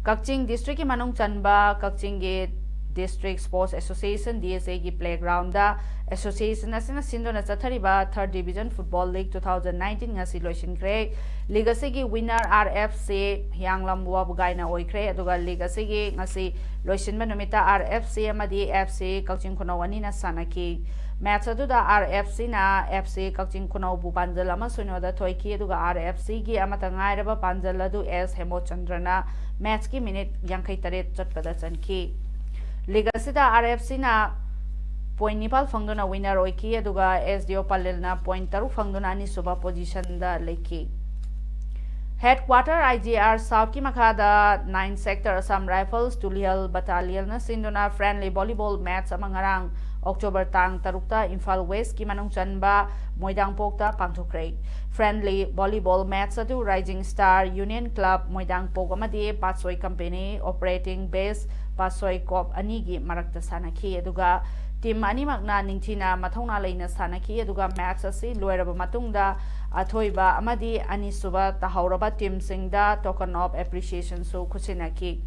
ꯀꯛꯆꯤꯡ ꯗꯤꯁꯇ꯭ꯔꯤꯛꯀꯤ ꯃꯅꯨꯡ ꯆꯟꯕ ꯀꯛꯆꯤꯡꯒꯤ district sports association, D S A ꯒꯤ ꯄ꯭ꯂꯦꯒ꯭ꯔꯥꯎꯟꯗ ꯑꯦꯁꯣꯁꯤꯌꯦꯁꯟ ꯑꯁꯤꯅ ꯁꯤꯟꯗꯨꯅ ꯆꯠꯊꯔꯤꯕ third division football league two thousand nineteen ꯉꯁꯤ ꯂꯣꯏꯁꯤꯟꯈ꯭ꯔꯦ꯫ ꯂꯤꯒ ꯑꯁꯤꯒꯤ winner R F C Hiyanglam ꯋꯥꯕꯒꯥꯏꯅ ꯑꯣꯏꯈ꯭ꯔꯦ, ꯑꯗꯨꯒ ꯂꯤꯒ ꯑꯁꯤꯒꯤ ꯉꯁꯤ ꯂꯣꯏꯁꯤꯟꯕ ꯅꯨꯃꯤꯠꯇ R F C ꯑꯃꯗꯤ F C ꯀꯛꯆꯤꯡ ꯈꯨꯅꯧ ꯑꯅꯤꯅ ꯁꯥꯟꯅꯈꯤ꯫ ꯃꯦꯠꯆ ꯑꯗꯨꯗ R F C ꯅ F C ꯀꯛꯆꯤꯡ ꯈꯨꯅꯧꯕꯨ ꯄꯥꯟꯖꯜ ꯑꯃ ꯁꯤꯅꯣꯗ ꯊꯣꯏꯈꯤ, ꯑꯗꯨꯒ R F C ꯒꯤ ꯑꯃꯠꯇ ꯉꯥꯏꯔꯕ ꯄꯥꯟꯖꯜ ꯑꯗꯨ S ꯍꯦꯃꯣꯆꯟꯗ꯭ꯔꯅ ꯃꯦꯠꯆꯀꯤ ꯃꯤꯅꯤꯠ ꯌꯥꯡꯈꯩ ꯇꯔꯦꯠ ꯆꯠꯄꯗ ꯆꯟꯈꯤ꯫ ꯂꯤꯒ ꯑꯁꯤꯗ R F C ꯅ ꯄꯣꯏꯟ ꯅꯤꯄꯥꯜ ꯐꯪꯗꯨꯅ ꯋꯤꯟꯅꯔ ꯑꯣꯏꯈꯤ, ꯑꯗꯨꯒ S D O ꯄꯂꯦꯜꯅ ꯄꯣꯏꯟ ꯇꯔꯨꯛ ꯐꯪꯗꯨꯅ ꯑꯅꯤꯁꯨꯕ ꯄꯣꯖꯤꯁꯟꯗ ꯂꯩꯈꯤ꯫ ꯍꯦꯗꯀ꯭ꯋꯥꯇꯔ I G R ꯁꯥꯎꯠꯀꯤ ꯃꯈꯥꯗ nine sector Assam rifles Tulihal ꯕꯠꯇꯥꯂꯤꯌꯟꯅ ꯁꯤꯟꯗꯨꯅ ꯐ꯭ꯔꯦꯟꯂꯤ ꯚꯣꯂꯤꯕꯣꯜ ꯃꯦꯠꯆ ꯑꯃ ꯉꯔꯥꯡ ꯑꯣꯛꯇꯣꯕꯔ ꯇꯥꯡ ꯇꯔꯨꯛꯇ ꯏꯝꯐꯥꯜ ꯋꯦꯁꯀꯤ ꯃꯅꯨꯡ ꯆꯟꯕ ꯃꯣꯏꯗꯥꯡꯄꯣꯛꯇ ꯄꯥꯡꯊꯣꯛꯈ꯭ꯔꯦ꯫ ꯐ꯭ꯔꯦꯟꯂꯤ ꯚꯣꯂꯤꯕꯣꯜ ꯃꯦꯠꯆ ꯑꯗꯨ ꯔꯥꯏꯖꯤꯡ ꯁ꯭ꯇꯥꯔ ꯌꯨꯅꯤꯌꯟ ꯀ꯭ꯂꯕ ꯃꯣꯏꯗꯥꯡꯄꯣꯛ ꯑꯃꯗꯤ ꯄꯥꯠꯁꯣꯏ ꯀꯝꯄꯦꯅꯤ ꯑꯣꯄꯔꯦꯇꯤꯡ ꯕꯦꯁ ꯄꯥꯠꯁꯣꯏ ꯀꯣꯞ ꯑꯅꯤꯒꯤ ꯃꯔꯛꯇ ꯁꯥꯟꯅꯈꯤ, ꯑꯗꯨꯒ ꯇꯤꯝ ꯑꯅꯤꯃꯛꯅ ꯅꯤꯡꯊꯤꯅ ꯃꯊꯧꯅꯥ ꯂꯩꯅ ꯁꯥꯟꯅꯈꯤ, ꯑꯗꯨꯒ ꯃꯦꯠꯆ ꯑꯁꯤ ꯂꯣꯏꯔꯕ ꯃꯇꯨꯡꯗ ꯑꯊꯣꯏꯕ ꯑꯃꯗꯤ ꯑꯅꯤꯁꯨꯕ ꯇꯥꯍꯧꯔꯕ ꯇꯤꯝꯁꯤꯡꯗ token of appreciation ꯁꯨ ꯈꯨꯠꯁꯤꯟꯅꯈꯤ꯫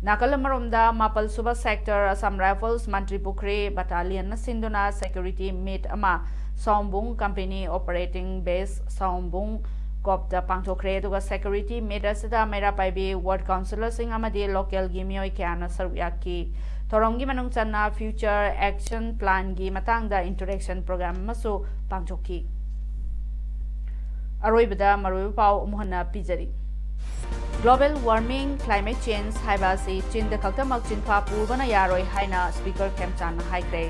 ꯅꯥꯀꯜ ꯑꯃꯔꯣꯝꯗ, ꯃꯥꯄꯜ ꯁꯨꯕ ꯁꯦꯛꯇꯔ ꯑꯁꯥꯝ ꯔꯥꯏꯐꯜꯁ ꯃꯟꯇ꯭ꯔꯤꯄꯨꯈ꯭ꯔꯤ ꯕꯠꯇꯥꯂꯤꯌꯟꯅ ꯁꯤꯟꯗꯨꯅ ꯁꯦꯀ꯭ꯌꯨꯔꯤꯇꯤ ꯃꯤꯠ ꯑꯃ ꯁꯥꯎꯝꯕꯨꯡ ꯀꯝꯄꯦꯅꯤ ꯑꯣꯄꯔꯦꯇꯤꯡ ꯕꯦꯁ ꯁꯥꯎꯝꯕꯨꯡ ꯀꯣꯞꯇ ꯄꯥꯡꯊꯣꯛꯈ꯭ꯔꯦ, ꯑꯗꯨꯒ ꯁꯦꯀ꯭ꯌꯨꯔꯤꯇꯤ ꯃꯤꯠ ꯑꯁꯤꯗ ꯃꯩꯔꯥ ꯄꯥꯏꯕꯤ ꯋꯥꯔꯗ ꯀꯥꯎꯟꯁꯤꯂꯔꯁꯤꯡ ꯑꯃꯗꯤ ꯂꯣꯀꯦꯜꯒꯤ ꯃꯤꯑꯣꯏ ꯀꯌꯥꯅ ꯁꯔꯨꯛ ꯌꯥꯈꯤ꯫ ꯊꯧꯔꯝꯒꯤ ꯃꯅꯨꯡ ꯆꯟꯅ ꯐ꯭ꯌꯨꯆꯔ ꯑꯦꯛꯁꯟ ꯄ꯭ꯂꯥꯟꯒꯤ ꯃꯇꯥꯡꯗ ꯏꯟꯇꯔꯦꯛꯁꯟ ꯄ꯭ꯔꯣꯒ꯭ꯔꯥꯝ ꯑꯃꯁꯨ ꯄꯥꯡꯊꯣꯛꯈꯤ꯫ ꯑꯔꯣꯏꯕꯗ ꯃꯔꯨꯑꯣꯏꯕ ꯄꯥꯎ ꯑꯃꯨꯛ ꯍꯟꯅ ꯄꯤꯖꯔꯤ꯫ Global warming, climate change ꯍꯥꯏꯕ ꯑꯁꯤ ꯆꯤꯟꯗ ꯈꯛꯇꯃꯛ ꯆꯤꯟꯐꯥ ꯄꯨꯕꯅ ꯌꯥꯔꯣꯏ ꯍꯥꯏꯅ ꯁ꯭ꯄꯤꯀꯔ ꯈꯦꯝꯆꯥꯟꯅ ꯍꯥꯏꯈ꯭ꯔꯦ꯫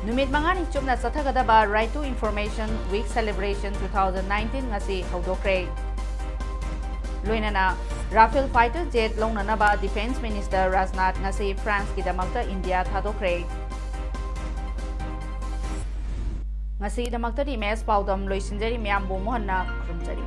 ꯅꯨꯃꯤꯠ ꯃꯉꯥꯅꯤ ꯆꯨꯞꯅ ꯆꯠꯊꯒꯗꯕ Right to Information Week Celebration two thousand nineteen ꯉꯁꯤ ꯍꯧꯗꯣꯛꯈ꯭ꯔꯦ꯫ ꯂꯣꯏꯅꯅ ꯔꯥꯐꯦꯜ ꯐꯥꯏꯇꯔ ꯖꯦꯠ ꯂꯧꯅꯅꯕ ꯗꯤꯐꯦꯟꯁ ꯃꯤꯅꯤꯁꯇꯔ ꯔꯥꯖꯅꯥꯊ ꯉꯁꯤ ꯐ꯭ꯔꯥꯟꯁꯀꯤꯗꯃꯛꯇ ꯏꯟꯗꯤꯌꯥ ꯊꯥꯗꯣꯛꯈ꯭ꯔꯦ꯫ ꯉꯁꯤꯒꯤꯗꯃꯛꯇꯗꯤ ꯃꯦꯁ ꯄꯥꯎꯗꯝ ꯂꯣꯏꯁꯤꯟꯖꯔꯤ꯫ ꯃꯌꯥꯝꯕꯨ ꯑꯃꯨꯛ ꯍꯟꯅ ꯈꯨꯔꯨꯝꯖꯔꯤ꯫